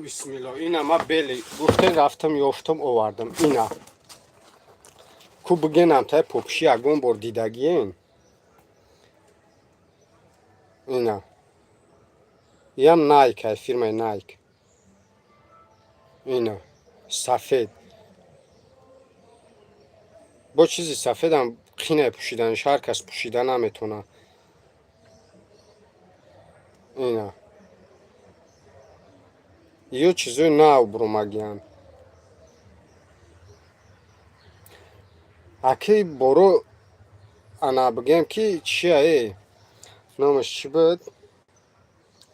Бисмилло, ина ма бели гуфтен, рафтам, ёфтам, овардам. Ина ку бигенам, тай попши ягон бор дидагиен. Ина ям Найк, ай фирмаи Найк. Ина сафед, бо чизи сафедам қинай пӯшиданаш, ҳар кас пӯшида наметавонад. Ина ё чизои нав буромагиянд. Аки боро ана бигем ки чия, номаш чӣ буд,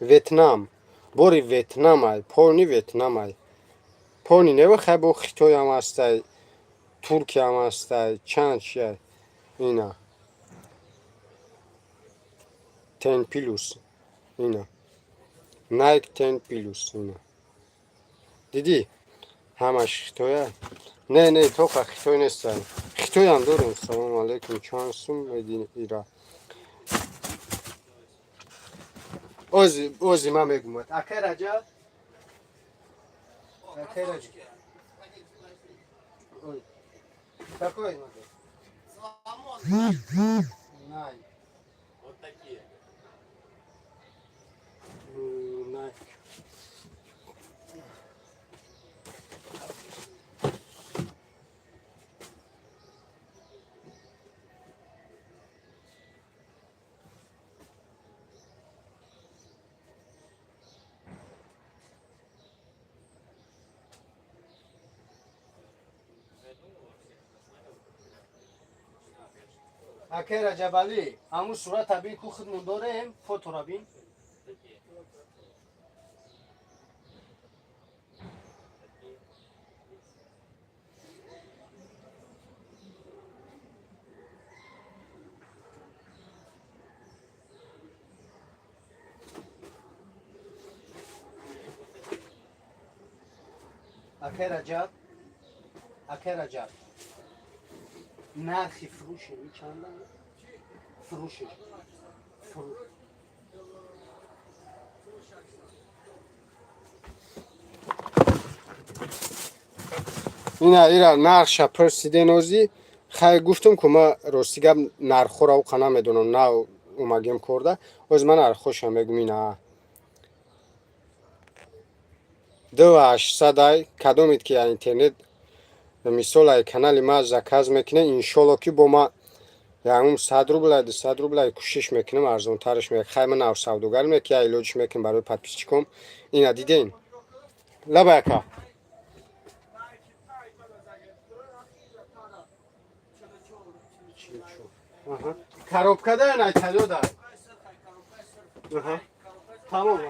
Ветнам, бори Ветнамай, полный Ветнамай, полный нева. Хай, бо Хитоям ҳастай, Туркиям ҳастай, чанд чия. Ина Ten Plus, ина Nike Ten Plus. Ина дидӣ, ҳамаш хитоя. Не, не, тоқа хитой нестай, хитоям дорем. Салому алейкум, чанд сум меди ира? Ози, ози ман мегумад. Акай Раҷаб, акай Раҷаб. Ой. Какой модель? Nike. Вот такие. Nike. Акай Раҷабалӣ, ҳамун сурата бин, ку худмон дорем, фотора бин. Такие. Такие. Акай Раҷаб, акай Раҷаб, нархи фурӯши чанда? Фурӯшиш, фурӯш. Ина ира нархша пурсиден озӣ. Хай, гуфтум ку, ма рости гап нархҳоро уқа намедонам, нав омагем корда. Оз ман нархҳоша мегум. Ина 2800 ай. Кадомед ки интернет, мисол, ай канали ма заказ мекунед, иншолло ки бо ма ягон 100 рублай, 200 рублай кӯшиш мекунам, арзонтараш мек. Хай, ма нав савдогар мек, я илоҷиш мекунам барои подписчиком. Ина диден, лабаяка. Коробка да най талё да. Тамом.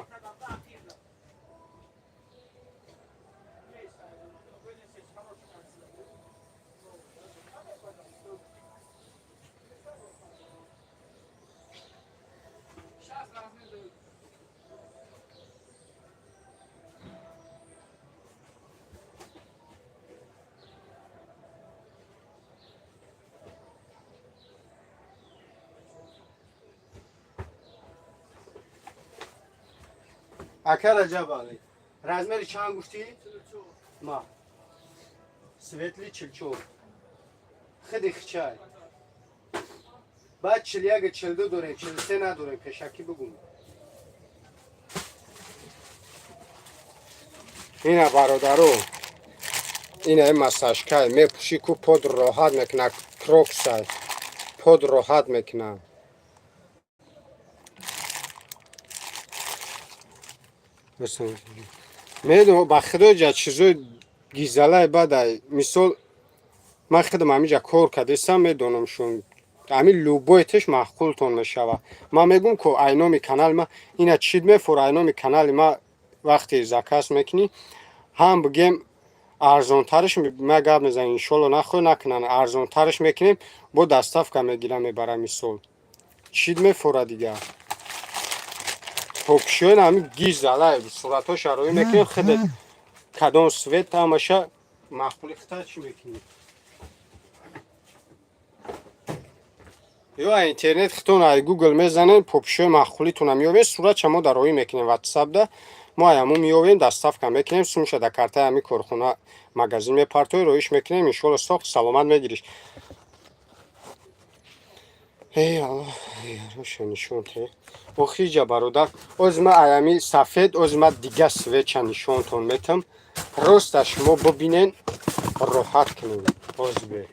Ака Раҷабалӣ, размери чанд гуфтӣ? Ма светлый 44, хиди хичай. Баъд 41, 42 дорем, 43 надорем, пешакӣ бигум. Ина, бародаро, ина массажкай мепӯшӣ, ку под роҳат мекуна. Кроксай, под роҳат мекуна. Медонам, ба худо ҷа чизои гизалай бадай. Мисол, ман худам ҳамиҷа кор кардестам, медонам шун. Ҳамин любойташ маъқултон мешава. Ман мегӯм ку айноми канали ма ина чид мефура. Айноми канали ма вақте заказ мекунӣ, ҳам бигем арзонтараш, ма гап мезанем, иншолло нахоҳ накунанд, арзонтараш мекунем, бо доставка мегирам, мебарам. Мисол, чид мефура дигар. Покшиён ҳамин гизалай, суратҳоша роӣ мекунем, худат кадом цвет ҳамаша маъқули худта чӣ мекунӣ. Ё интернет хитон ай Гугл мезанед, попшиёи маъқулитона меёбед, суратша мо дар роӣ мекунем ватсапда. Мо аяму меёвем, доставка мекунем, сумша дар картаи ҳами корхона, магазин мепартои, роиш мекунем, иншолло, соқ саломат мегириш. Эй Аллоҳ, роша нишон те. Охиҷа, бародар, оз ма аями сафед, оз ма дига свеча нишонтон метам. Просто шумо бибинен, роҳат кунед. Оз бе.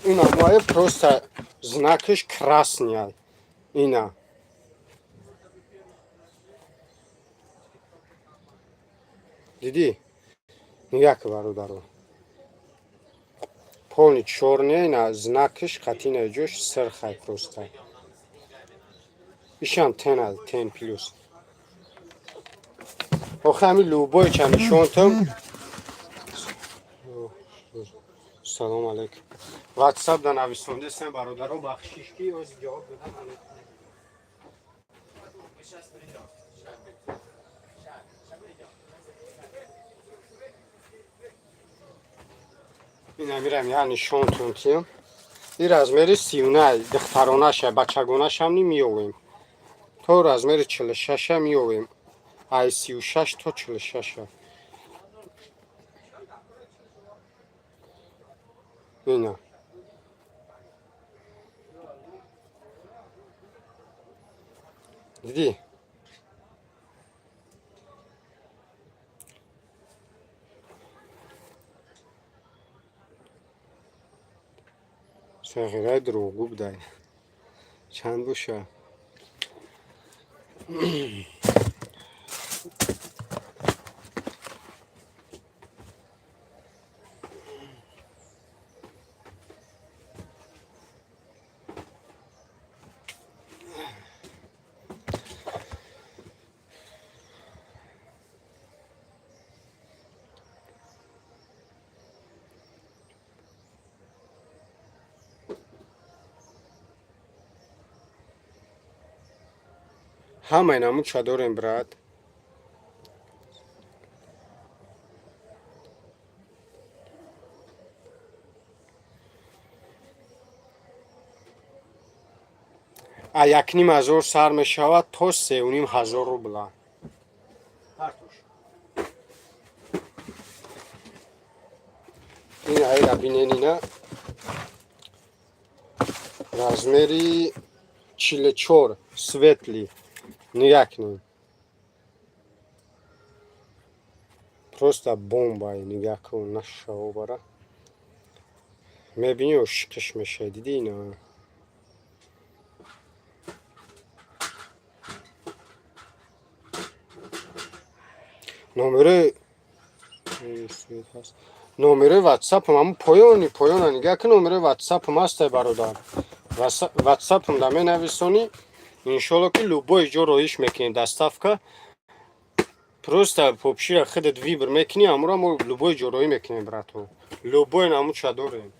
Ина моя просто знакаш красный. Ина. Дидӣ? Нигоҳ ки, бародаро. Полный чёрный, ина знакаш қатина ҷош сирхай просто. Ишам тен, тен плюс. Охи ҳами любой ча нишонтам. Салом алейкум. Ватсап да нависондесем, бародаро, бахшиш ки оз ҷавоб додам наметавонам. Мы сейчас придем. Сейчас. Сейчас. Сейчас придем. Ина мирам, я нишонтон тиям. И размери 39 духтаронаша, бачагонашам ни меёвем. То размери 46-а меёвем. Ай 36 то 46-а. Ина. Дидӣ? Сағираи дурӯғгӯ будай. Чанд боша? Ҳамаи намудша дорем, брат. А 1500 сар мешавад то 3500 рубла. Ин айра бинен, ина размери 44, светлый. Нигоҳ кунед. Просто бомбай, нигоҳ кун, нашава бара. Мебинӣ, ошиқиш мешавӣ, дидӣ ина? Номерои ватсапам ҳамун поёни поёна, нигоҳ кун, номерои ватсапам ҳастай, бародар. Ватсапам да менависонӣ, иншолло ки любой ҷо роиш мекунем доставка. Просто попшира худат выбор мекунӣ, ҳамуро мо любой ҷо роӣ мекунем, брато. Любой намудша дорем.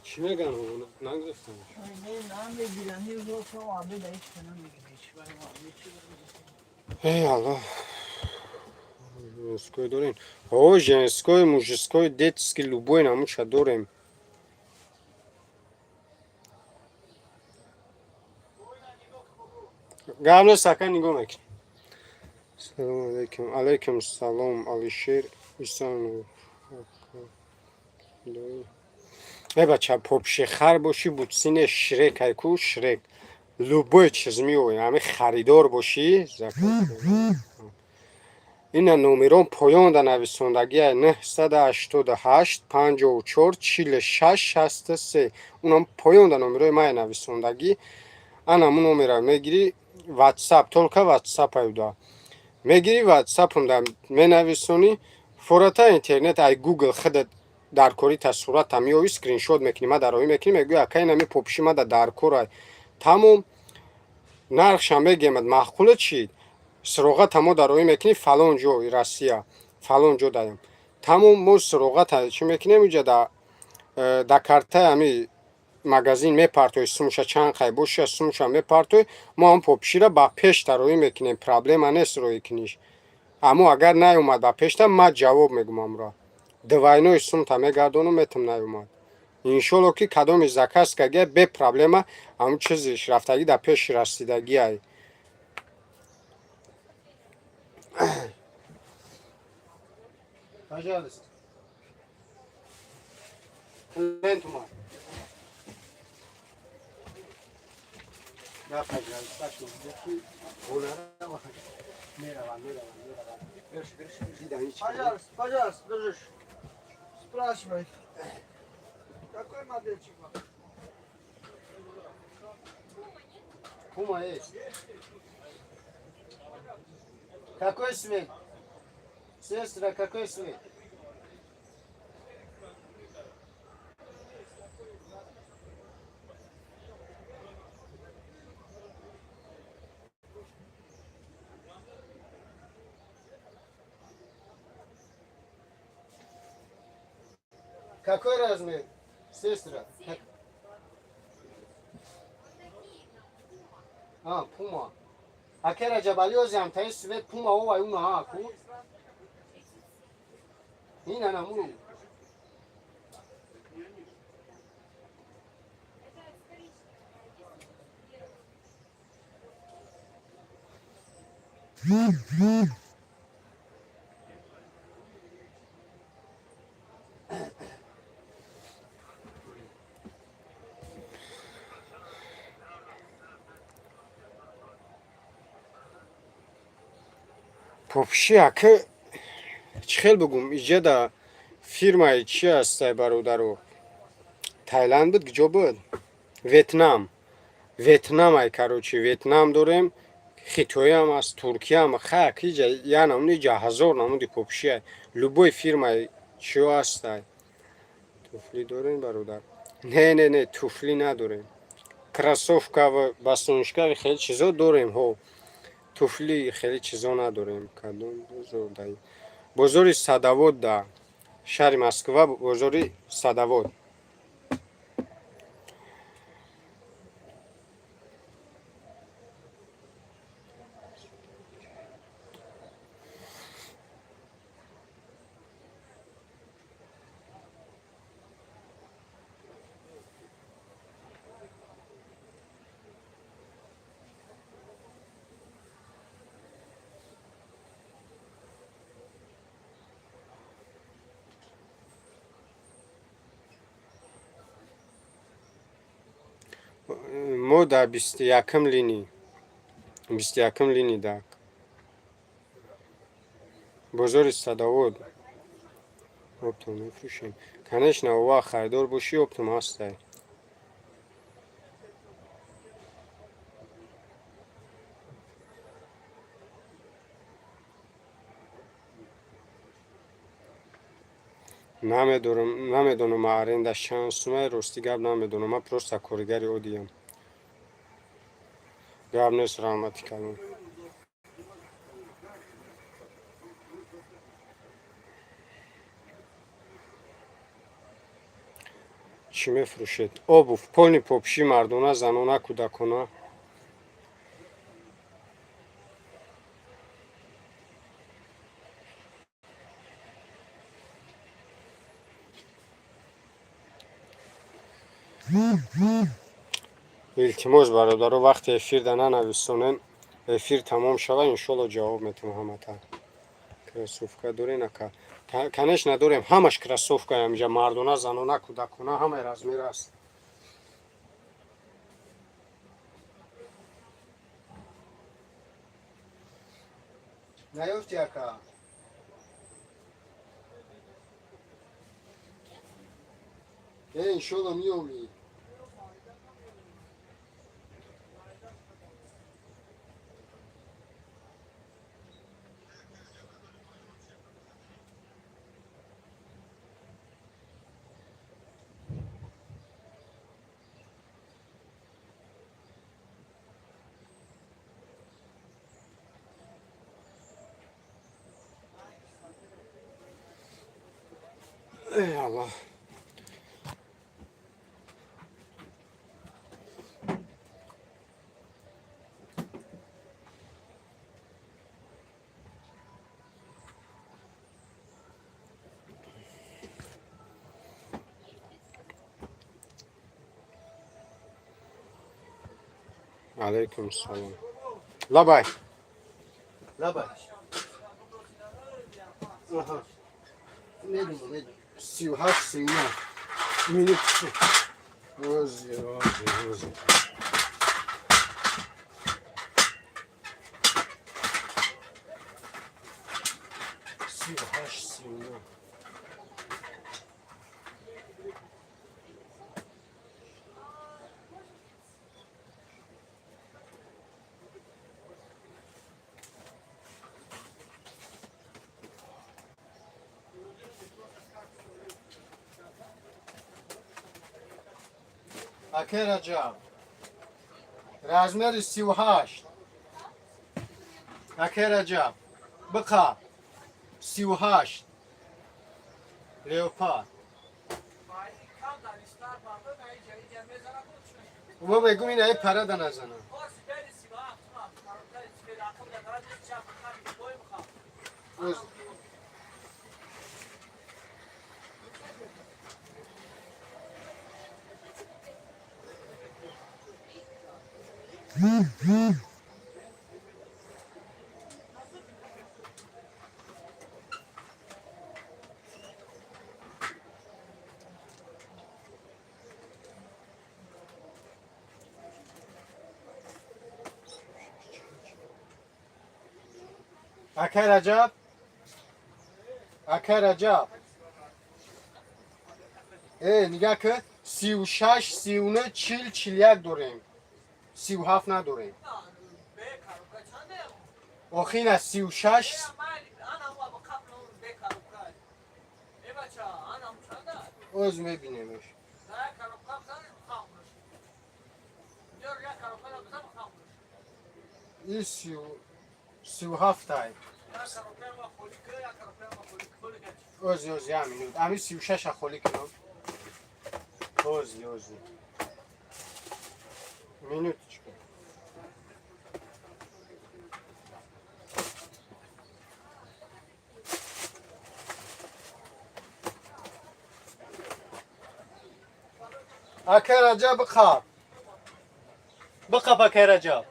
Чӣ меган? Нагирифтам. Намегирам, намегирам. Эй Аллоҳ. Женской дорем? О, женской, мужской, детский, любой намудша дорем. Гап нест, ака, нигоҳ мекунем. Салому алейкум. Алейкум салом, Алишер Исонов. Э бача, попше хар бошӣ, бутсине Шрек айку, Шрек. Любой чиз меоем, ҳами харидор бошӣ, ина номерон поёнда нависондагия: 988 54 46 63. Унам поёнда номерои мая нависондагӣ. Анаму номера мегирӣ, ватсап, только ватсап аюда мегирӣ, ватсапумда менависонӣ, фората интернет ай гугл худат дар корита сурата меоӣ, скриншот мекунӣ, ма дароӣ мекунӣ, мегӯӣ: «Ака, инами попши мада дар корай». Тамом, нархша мегемад, маъқула чид. Суроғата мо дароӣ мекунем фалон ҷой, Россия, фалон ҷо даем. Тамом, мо суроғата чӣ мекунем иҷа да картаи ҳами магазин мепартои, сумша чанд қай боша, сумша мепартои, мо ҳам попшира ба пеш дароӣ мекунем, проблема нест роӣ куниш. Аммо агар наёмад ба пешта, ман ҷавоб мегӯм амро. Двойной сумта мегардонум, метам наёмад. Иншолло ки кадоми заказ кагия бе проблема ҳамун чизиш рафтагӣ да пеши расидагиай. Пожалуйста. Клиент омад. Да, пожалуйста, меравам, меравам, меравам. Дида ҳеч. Пожалуйста, пожалуйста, дружище. Спрашивай. Какой модельчик вам? Пума есть. Какой цвет? Сестра, какой цвет? Какой размер? Сестра? А, Пума. Аке Раҷабали ози ҳамтаи свет Пума овай уна ҳа ку? Ина наму. Попши ака чӣ хел бигӯм, иҷа да фирмаи чи ҳастай, бародаро? Тайланд буд, куҷо буд? Ветнам. Ветнам ай, короче, Ветнам дорем, Хитоям аст, Туркиям, хак иҷа я намуди, иҷа ҳазор намуди попши, любой фирмаи чиё ҳастай. Туфли дорем, бародар? Не, не, не, туфли надорем. Кроссовка ва босоножка хеле чизо дорем, ҳо. Туфли хеле чизо надорем. Кадом бозор дай? Бозори Садовод да шаҳри Москва, бозори Садовод. Мо дар 21-м линӣ, 21-м линӣ да бозори Садовод оптом мефурӯшем. Конечно, ова харидор бошӣ, оптом ҳастай. Намедонам, намедонам аренда чанд сумай, рости гап намедонам. Ман просто коригари оддиям. Гап нест, раҳмати калон. Чӣ мефурӯшед? Обувь, полный попши, мардона, занона, кӯдакона. Илтимос, бародаро, вақте эфирда нанависонен, эфир тамом шава, иншолло ҷавоб метам ҳамата. Кроссовка дорен, ака? Конечно, дорем, ҳамаш кроссовка инҷа, мардона, занона, кӯдакона, ҳамаи размер аст. Наёфти, ака? Э, иншолло меёбӣ. Эй, Аллоҳ. Алайкум салом. Лабай. Лабай. Аҳа. Медонам, медонам. 38, 39. Минут. Ози, ози, ози. 38, 39. Аке Раҷаб. Размери 38. Аке Раҷаб. Биқа. 38. Леопард. Ма мегум ин ай парада назанам. Оз. Акай Раҷаб. Акай Раҷаб. Э, нигаҳ кун. 36, 39, 40, 41 дорем. 37 надорем. Охи ина 36. Оз мебинемш. И 37 ай. Ози, ози, як минут. Ами 36-а холӣ кунам. Ози, ози. Минуточку. Акай Раҷаб, биқаб. Биқаб, акай Раҷаб.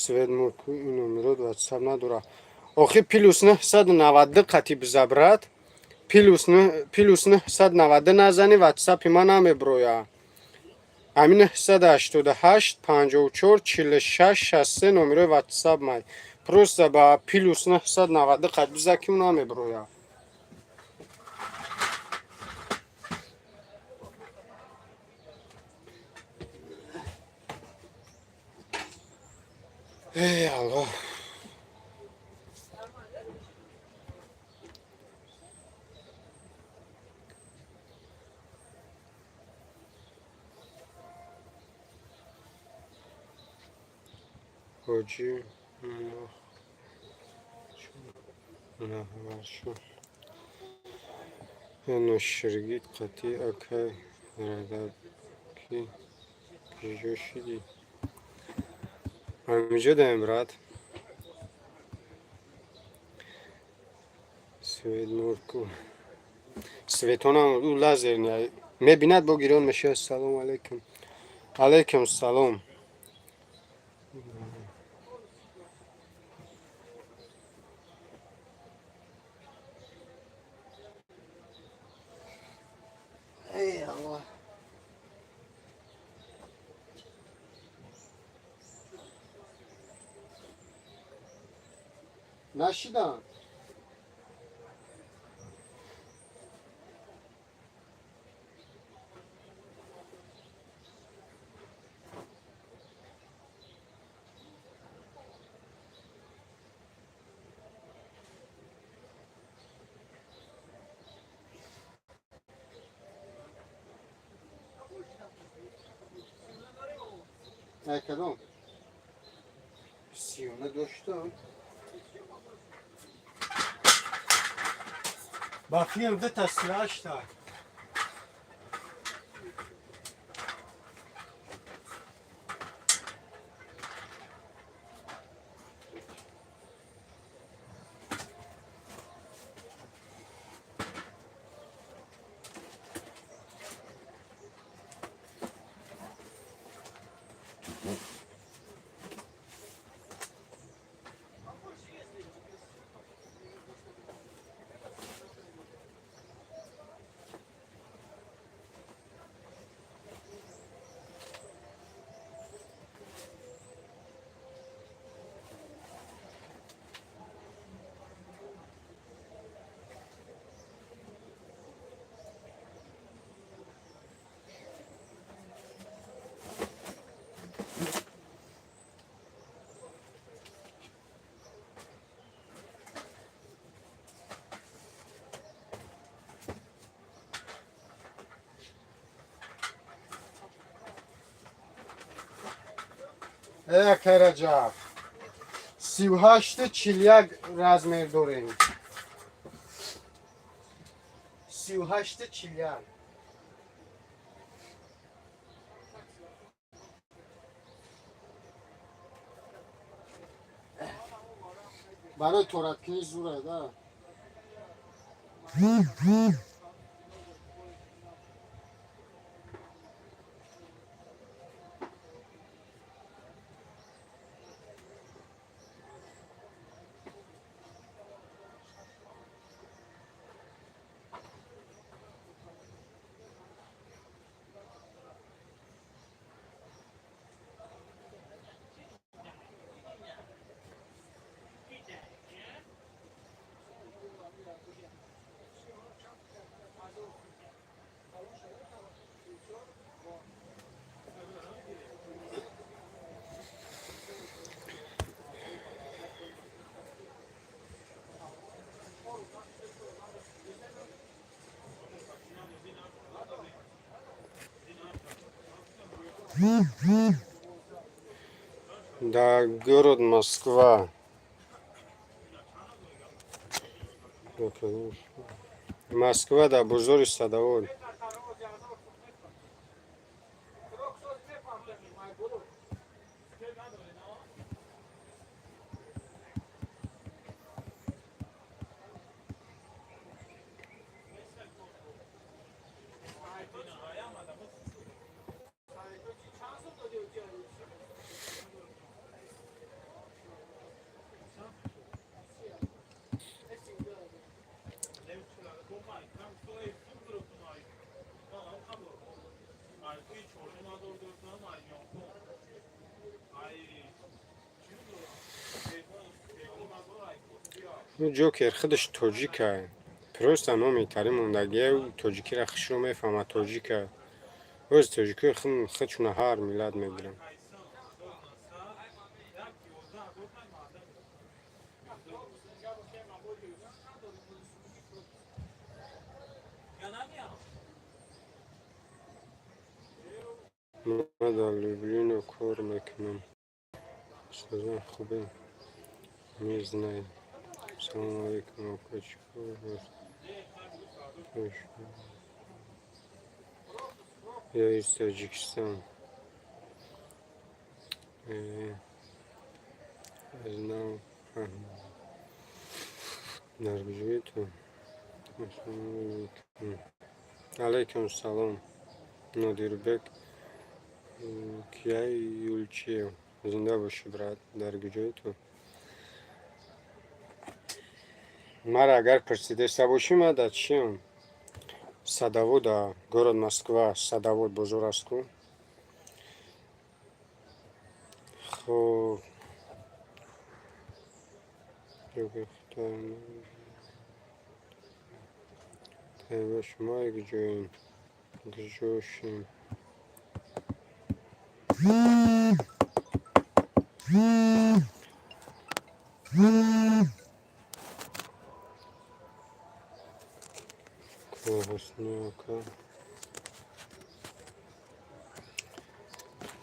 Свет мурку ин номерот ватсап надора. Охи плюс 992 қати биза, брат. Плюс 992 назани, ватсапи ман намеброя. Ами 988 54 46 63 номерои ватсап май. Просто ба плюс 992 қат биза ки намеброя. Эй, Аллоҳ. Ҳоҷӣ Мунавваршо. Ноширгит қатӣ акай Раҷаб ки куҷо шидӣ? Ҳамиҷо даем, брат. Свет мурку. Светонам ӯ лазер мебинад, бо гирён мешавад. Салому алайкум. Алайкум салом. Эй, Аллоҳ. Нашидам. Кадом сиюна доштам. Ба филм дута 38-та. Э, Раҷаб, 38-41 размер дорем, 38-41. Барои тораткунӣ зура да. Да, город Москва. Москва, да, бозори Садовод. Ҷокер худаш тоҷика, просто номи тари мондагия. Тоҷикиро хушро мефаҳмад, тоҷика. Оз тоҷикои худшуна ҳар миллат мегиранд. Ма дар Люблино кор мекунам. Устозон хубе мезнаед. Салому алейкум, ака, чӣ кор аст? Я из Таджикистана. Знал. Дар куҷои ту? Ассалому алейкум. Алейкум салом. Нодирбек Кияюлчиев. Зинда бошӣ, брат. Дар куҷои ту? Мара агар пурсидеста бошӣ, ма дар чиам? Садовода, город Москва, Садовод бозор аст ку. Хоб. Шумо куҷоем? Куҷошем?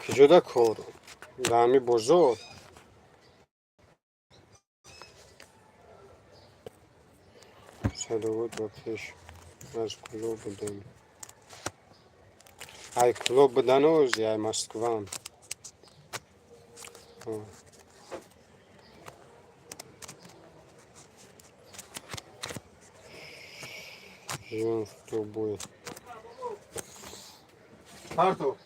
Куҷода кор? Дар ҳами бозор. Садовод ба пеш аз Кӯлоб будем. Ай Кӯлоб будану ози ай Москваам. Живем в Тобое. Парту.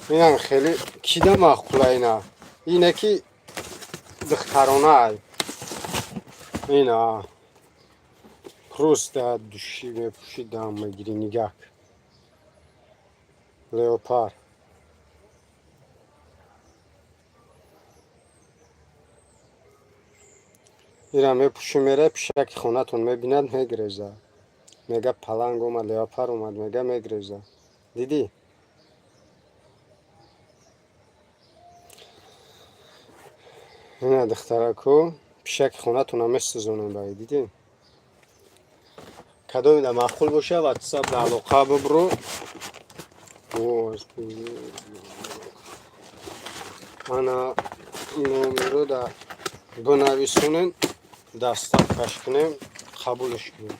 Инам хеле кида маъқула ина. Ине ки духтаронай. Ина просто души мепӯши, дам мегирӣ, нигак. Леопар. Ира мепӯши, мере, пишаки хонатон мебинад, мегреза. Мега паланг омад, леопар омад, мега мегреза. Дидӣ? Ина духтарако, пишаки хонатона месӯзонем баи, дидӣ? Кадомида маъқул боша, ватсап да алоқа бибро. Ана номеро да бинависонен, доставкаш кунем, қабулш кунем.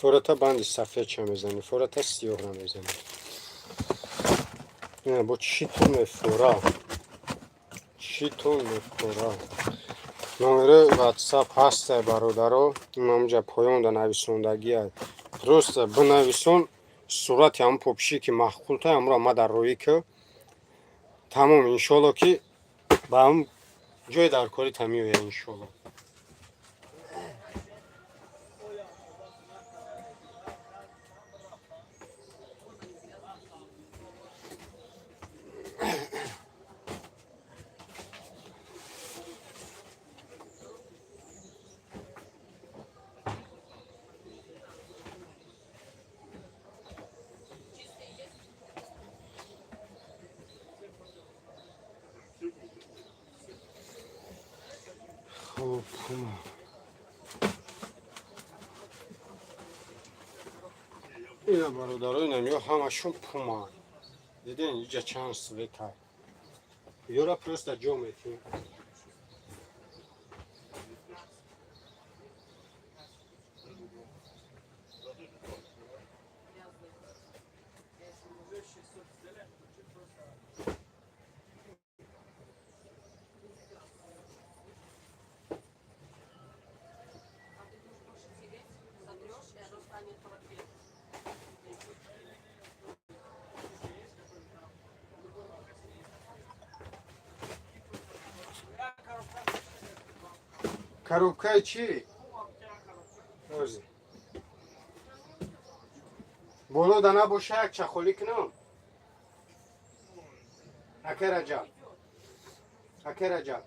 Фората банди сафедша мезанӣ, фората сиёҳра мезанӣ. Ина бо чӣ ту мефора? Чӣ ту мефора? Номери ватсап ҳастай, бародаро, инамҷа поёнда нависондагиай. Просто бинависон сурати ҳамн попишӣ ки маъқултай, ҳамро ма дар роӣ ки тамом, иншолло ки ба ҳам ҷои даркорита меояд, иншолло. Бо Пума. Ина, бародаро, инам ё ҳамашон Пума. Диден, иҷа чанд цвета. Ёра просто ҷо метиҳем. А ты будешь больше тереть, сотрешь, и оно станет холоднее. Коробкаи чӣ? Ози. Боло да набоша, як чахолӣ кунам. Ака Раҷаб. Ака Раҷаб.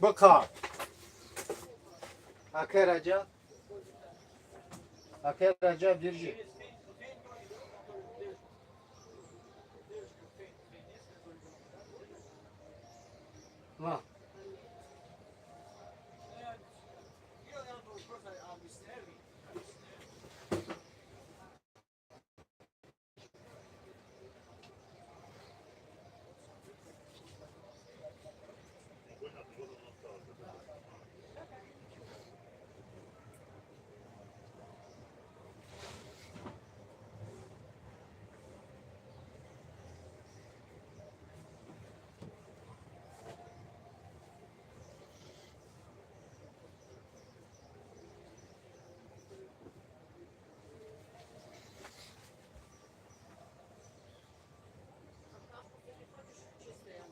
Бика. Ака Раҷаб. Ака Раҷаб, держи. Ма. Если хочешь, чистое.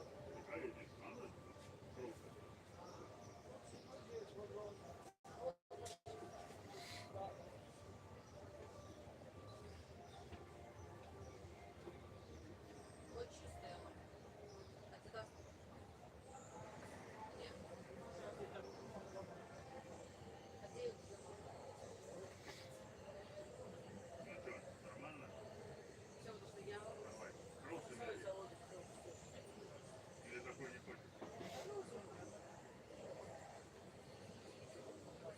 Вот чистое. Адидас. Нет. А где их взяла? Всё, потому что я свой завод открыл.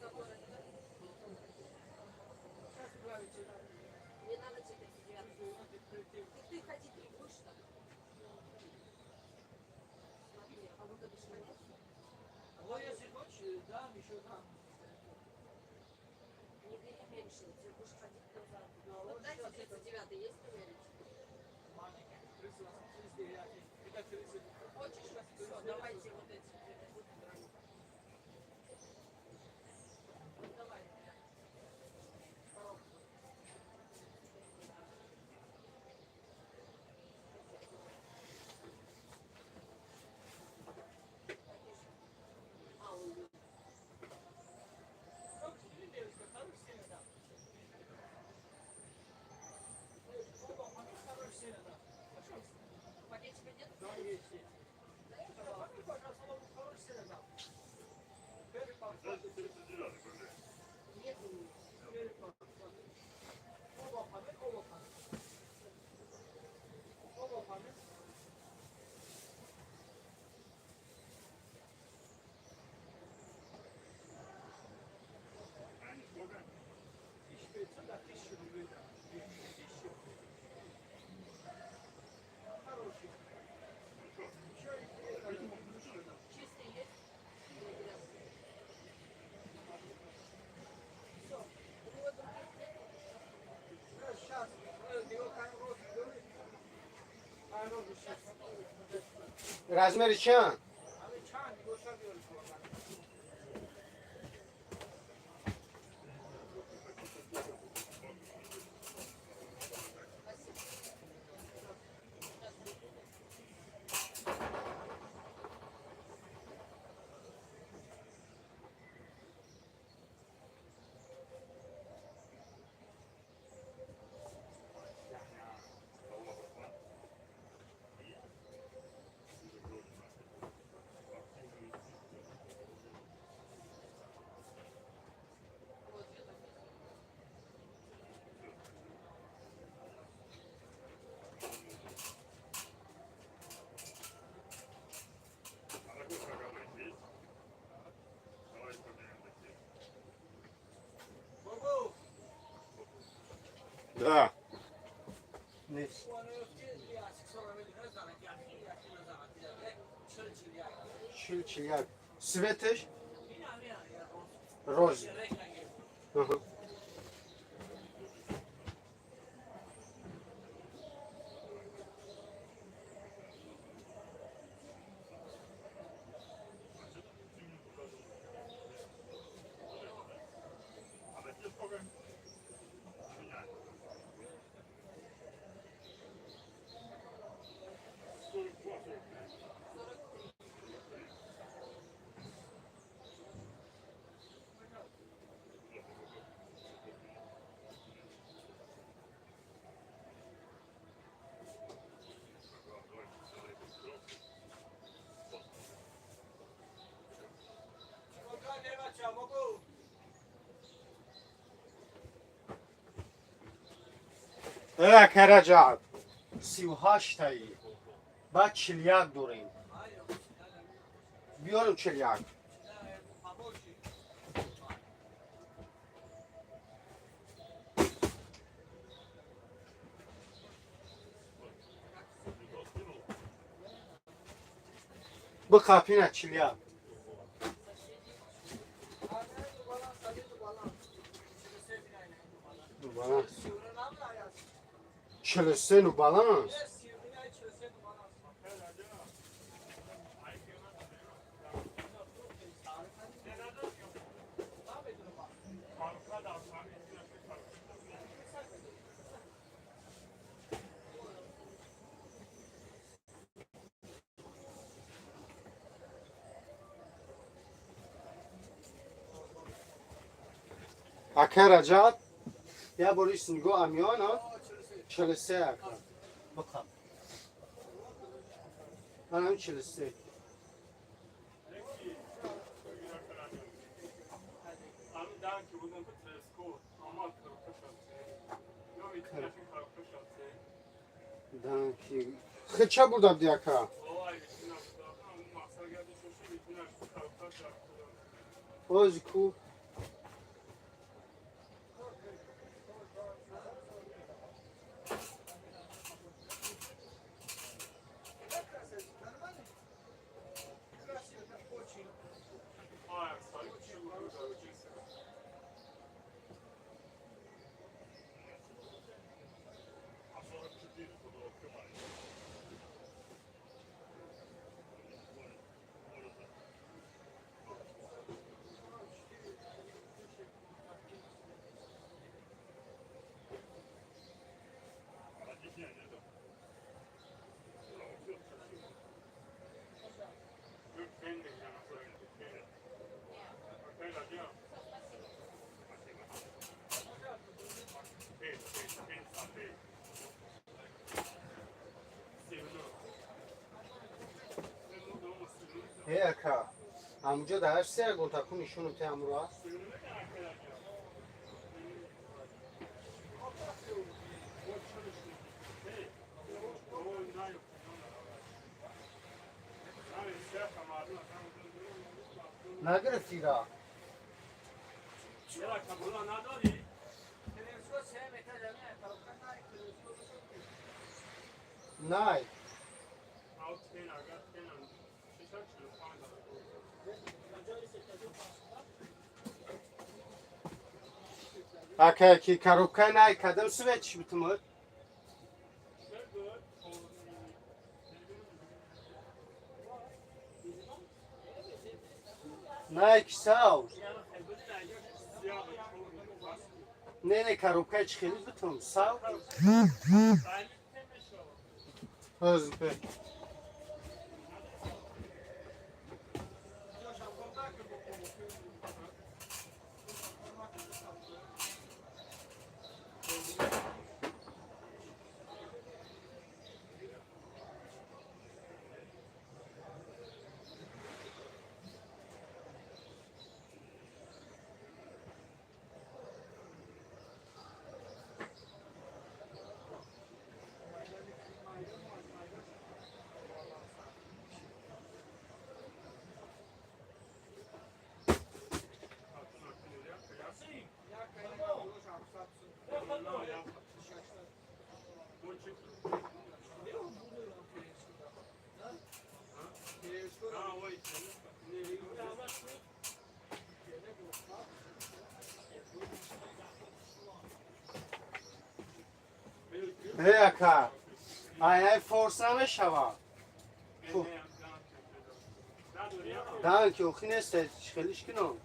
Какой размер? Мне надо тебе 39. Ты ходить не будешь так? Смотри, а вот это что, нет? Вот если хочешь, дам, еще дам. Не бери меньше, тебе будешь ходить назад. Ну, Вот вот дайте сейчас это 39 есть примерить? Маленький. 38, 39, это 30. Хочешь? Все, давайте вот эти. Давай. Коробку. А, он Хороший стиль, девушка, хороший стиль, да. Девушка, оба, хороший стиль, да. Хорошо? Пакетика нет? Да, есть, есть. Пожалуйста, пожалуйста, хороший стиль, да. Первый пар, Нет у меня. Первый пар, оба пар, оба пар. Оба пар. 1500, да, 1000 рублей, да. 1000 рублей. Хороший. Еще и это, Чистый есть? Или грязный? Все. У него других нет? Сейчас, его розы, сейчас. Размери чанд? Ами чанд, его сейчас берут. Спасибо. Сейчас. Да. Нест. Чил 41. Цветаш? Рози. Аҳа. Караҷаб, 38-таи, баъд 41 дорем. Биёрем 41. Бихапина 41. Баланс. 43 ну баланс. Ака Раҷаб, я бор ис нигоҳ амиёна 43, ака. Бихап. Анам 43. Данки. Хича бурда бди, ака. Ози ку. Э, ака, ҳамуҷо дар ҳар се ягон таку нишону те ҳамуро аст. Нагирифтира. Най. Ака, ки коробкаи най кадам свет битумад? Най кисав. Не, не, коробкаи чӣ хели битум? Сав? Ҳозир. Э, ака, ай форс намешавад. Дан ки охи нест, хелиш кино.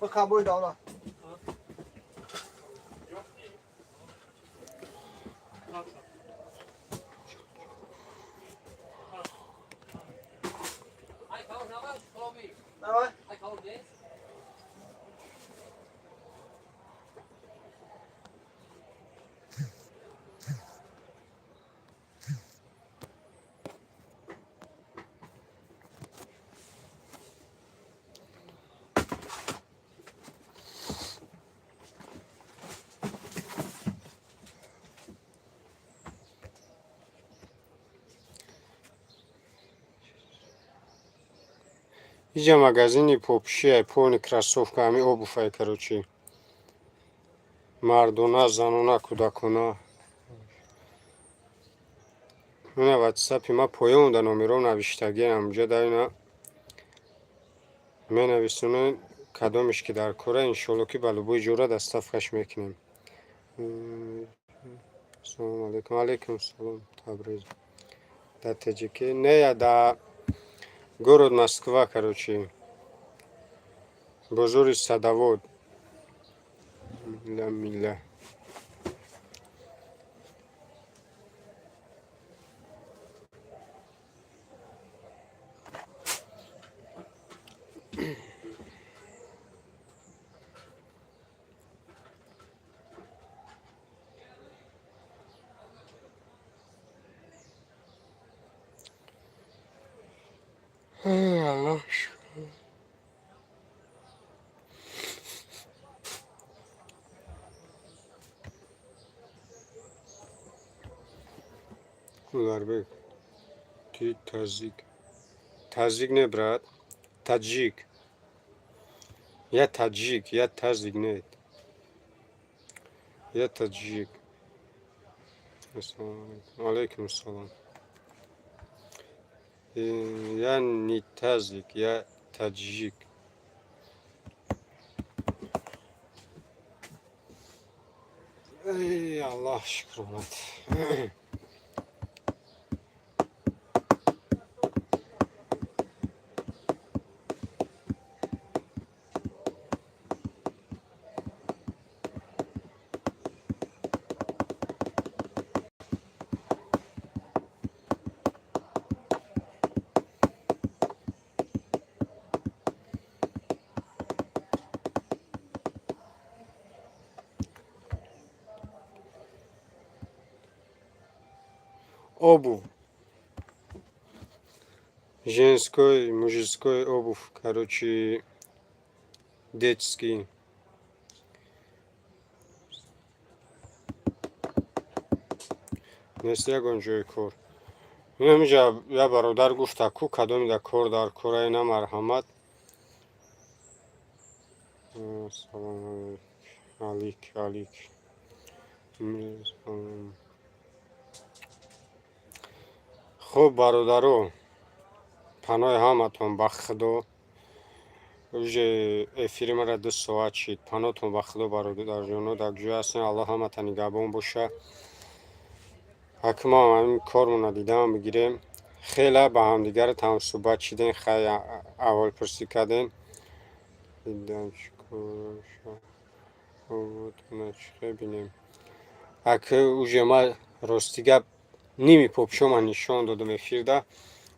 Бакабой давла. Давай. Иҷа магазини попшия, полный кроссовка, ҳами обувь ай, короче. Мардона, занона, кӯдакона. Ина ватсапи ма поён да номеро навиштагиам, ҳамҷа да ина менависонед, кадомеш ки дар кора, иншолло ки ба любой ҷора доставка ш мекунем. Салому алейкум. Алейкум салом, Табриз. Да Таҷики? Не, я да город Москва, короче. Бозори Садовод. Милла, милла. Эй, Аллоҳ шукр. Уларбек, ты тазик. Тазик не, брат. Таджик. Я таджик, я тазик нет. Я таджик. Ассалому алейкум. Алейкум ассалом. Я не тазик, я таджик. Эй, Аллоҳ шукр, брат. Обувь. Женской, мужской обувь, короче, детский. Нест ягон ҷои кор. Инамиҷа я бародар гуфта, ку кадоми да кор дар кора, ина марҳамат. Салом алик, алик. Хуб, бародаро, паноҳи ҳаматон ба Худо. Уже эфири мара 2 соат шид. Паноҳтон ба Худо, бародарҷоно, дар ҷое ҳастен, Аллоҳ ҳамата нигаҳбон боша. Ҳакма ҳамин кормона дидам бигирем. Хеле ба ҳамдигаро ҳамсӯҳбат шидем, хай, аҳволпурсӣ кардем. Дидам чӣ чихе бинем. Аки уже ма, рости гап, ними попшома нишон додам эфирда.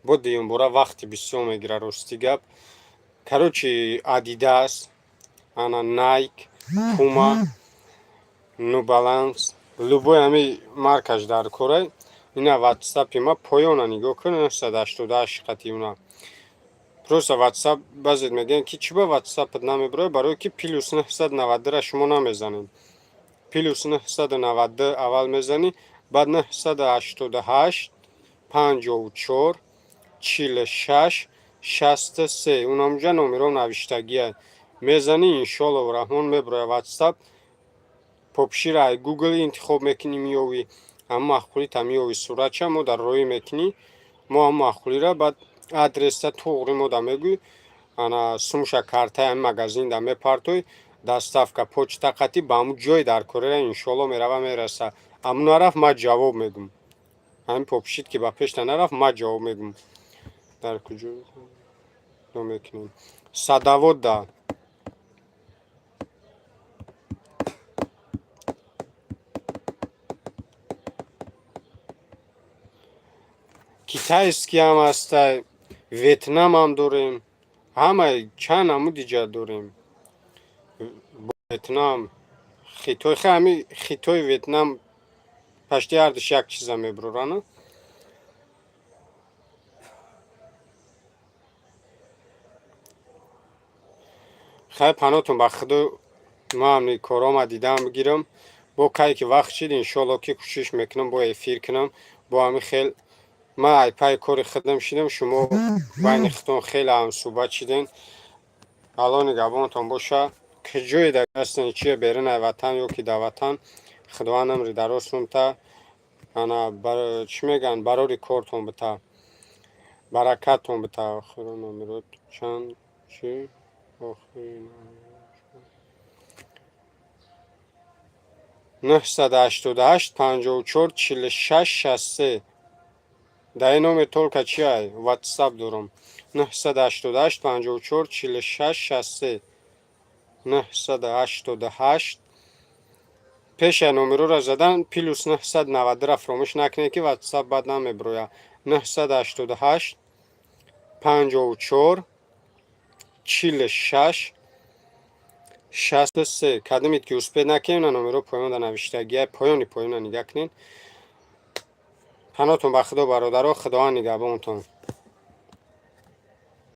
Бо дуюмбора вақти бисёр мегирад, рости гап. Короче, Адидас, ана Найк, Пума, New Balance, любой ҳами маркаш дар кора. Ина ватсапи ма поёна нигоҳ кун, 988 қати уна. Просто ватсап, баъзет мегӯянд, ки чӣ ба ватсапат намебирояд, барое ки плюс 992-ра шумо намезанед. Плюс 992 аввал мезанӣ, баъд 988 54 46 63, унамҷа номеро навиштагия. Мезанӣ, иншоаллоҳу раҳмон, мебирояд ватсап. Попшира ай Гугл интихоб мекунӣ, меёвӣ, ҳама маъқулита меёвӣ, суратча мо дар роӣ мекунӣ, мо ҳама маъқулира, баъд адреса туғри мо да мегӯй, ана сумша картаи ҳами магазин да мепартои, доставка почта қатӣ ба ҳамун ҷои дар корера иншоалло мерава, мераса. Ҳамун нарафт, ман ҷавоб мегӯм. Ҳамин попшит ки ба пешта нарафт, ман ҷавоб мегӯм. Дар куҷо мекунем? Садовод да. Китайский ҳам ҳастай, Ветнамам дорем, ҳамаи чанд намуди ҷа дорем. Ветнам, Хитой, хе ҳами Хитой, Ветнам почти ҳардуш як чиза мебуроранд. Хай, паноҳтон ба Худо, ман корома дидам бигирам. Бо кай ки вақт шид, иншоалло, ки кӯшиш мекунам, бо эфир кунам. Бо ҳамин хел ман ай пайи кори худам шидам, шумо байни худтон хеле ҳамсӯҳбат шидем. Алло нигаҳбонатон боша. Куҷое дар ҳастен, чие берун ай ватан ё ки дар ватан, Худованд амри дарозтон та, ана чӣ мегӯянд, барори кортон бита, баракаттон бита. Охиро номерот чанд чи охири 988 54 46 63. Дар ин номер только чи ай ватсап дорам. 988 54 46 63, 988. Пеша номерора задан плюс 992-ра фаромӯш накунед, ки ватсап баъд намебирояд. 988 54 46 63. Кадомед ки успеть накунем, на номеро поёнда навиштагия, поёни поёна нигаҳ кунед. Паноҳтон ба Худо, бародаро, Худованд нигаҳбонтон.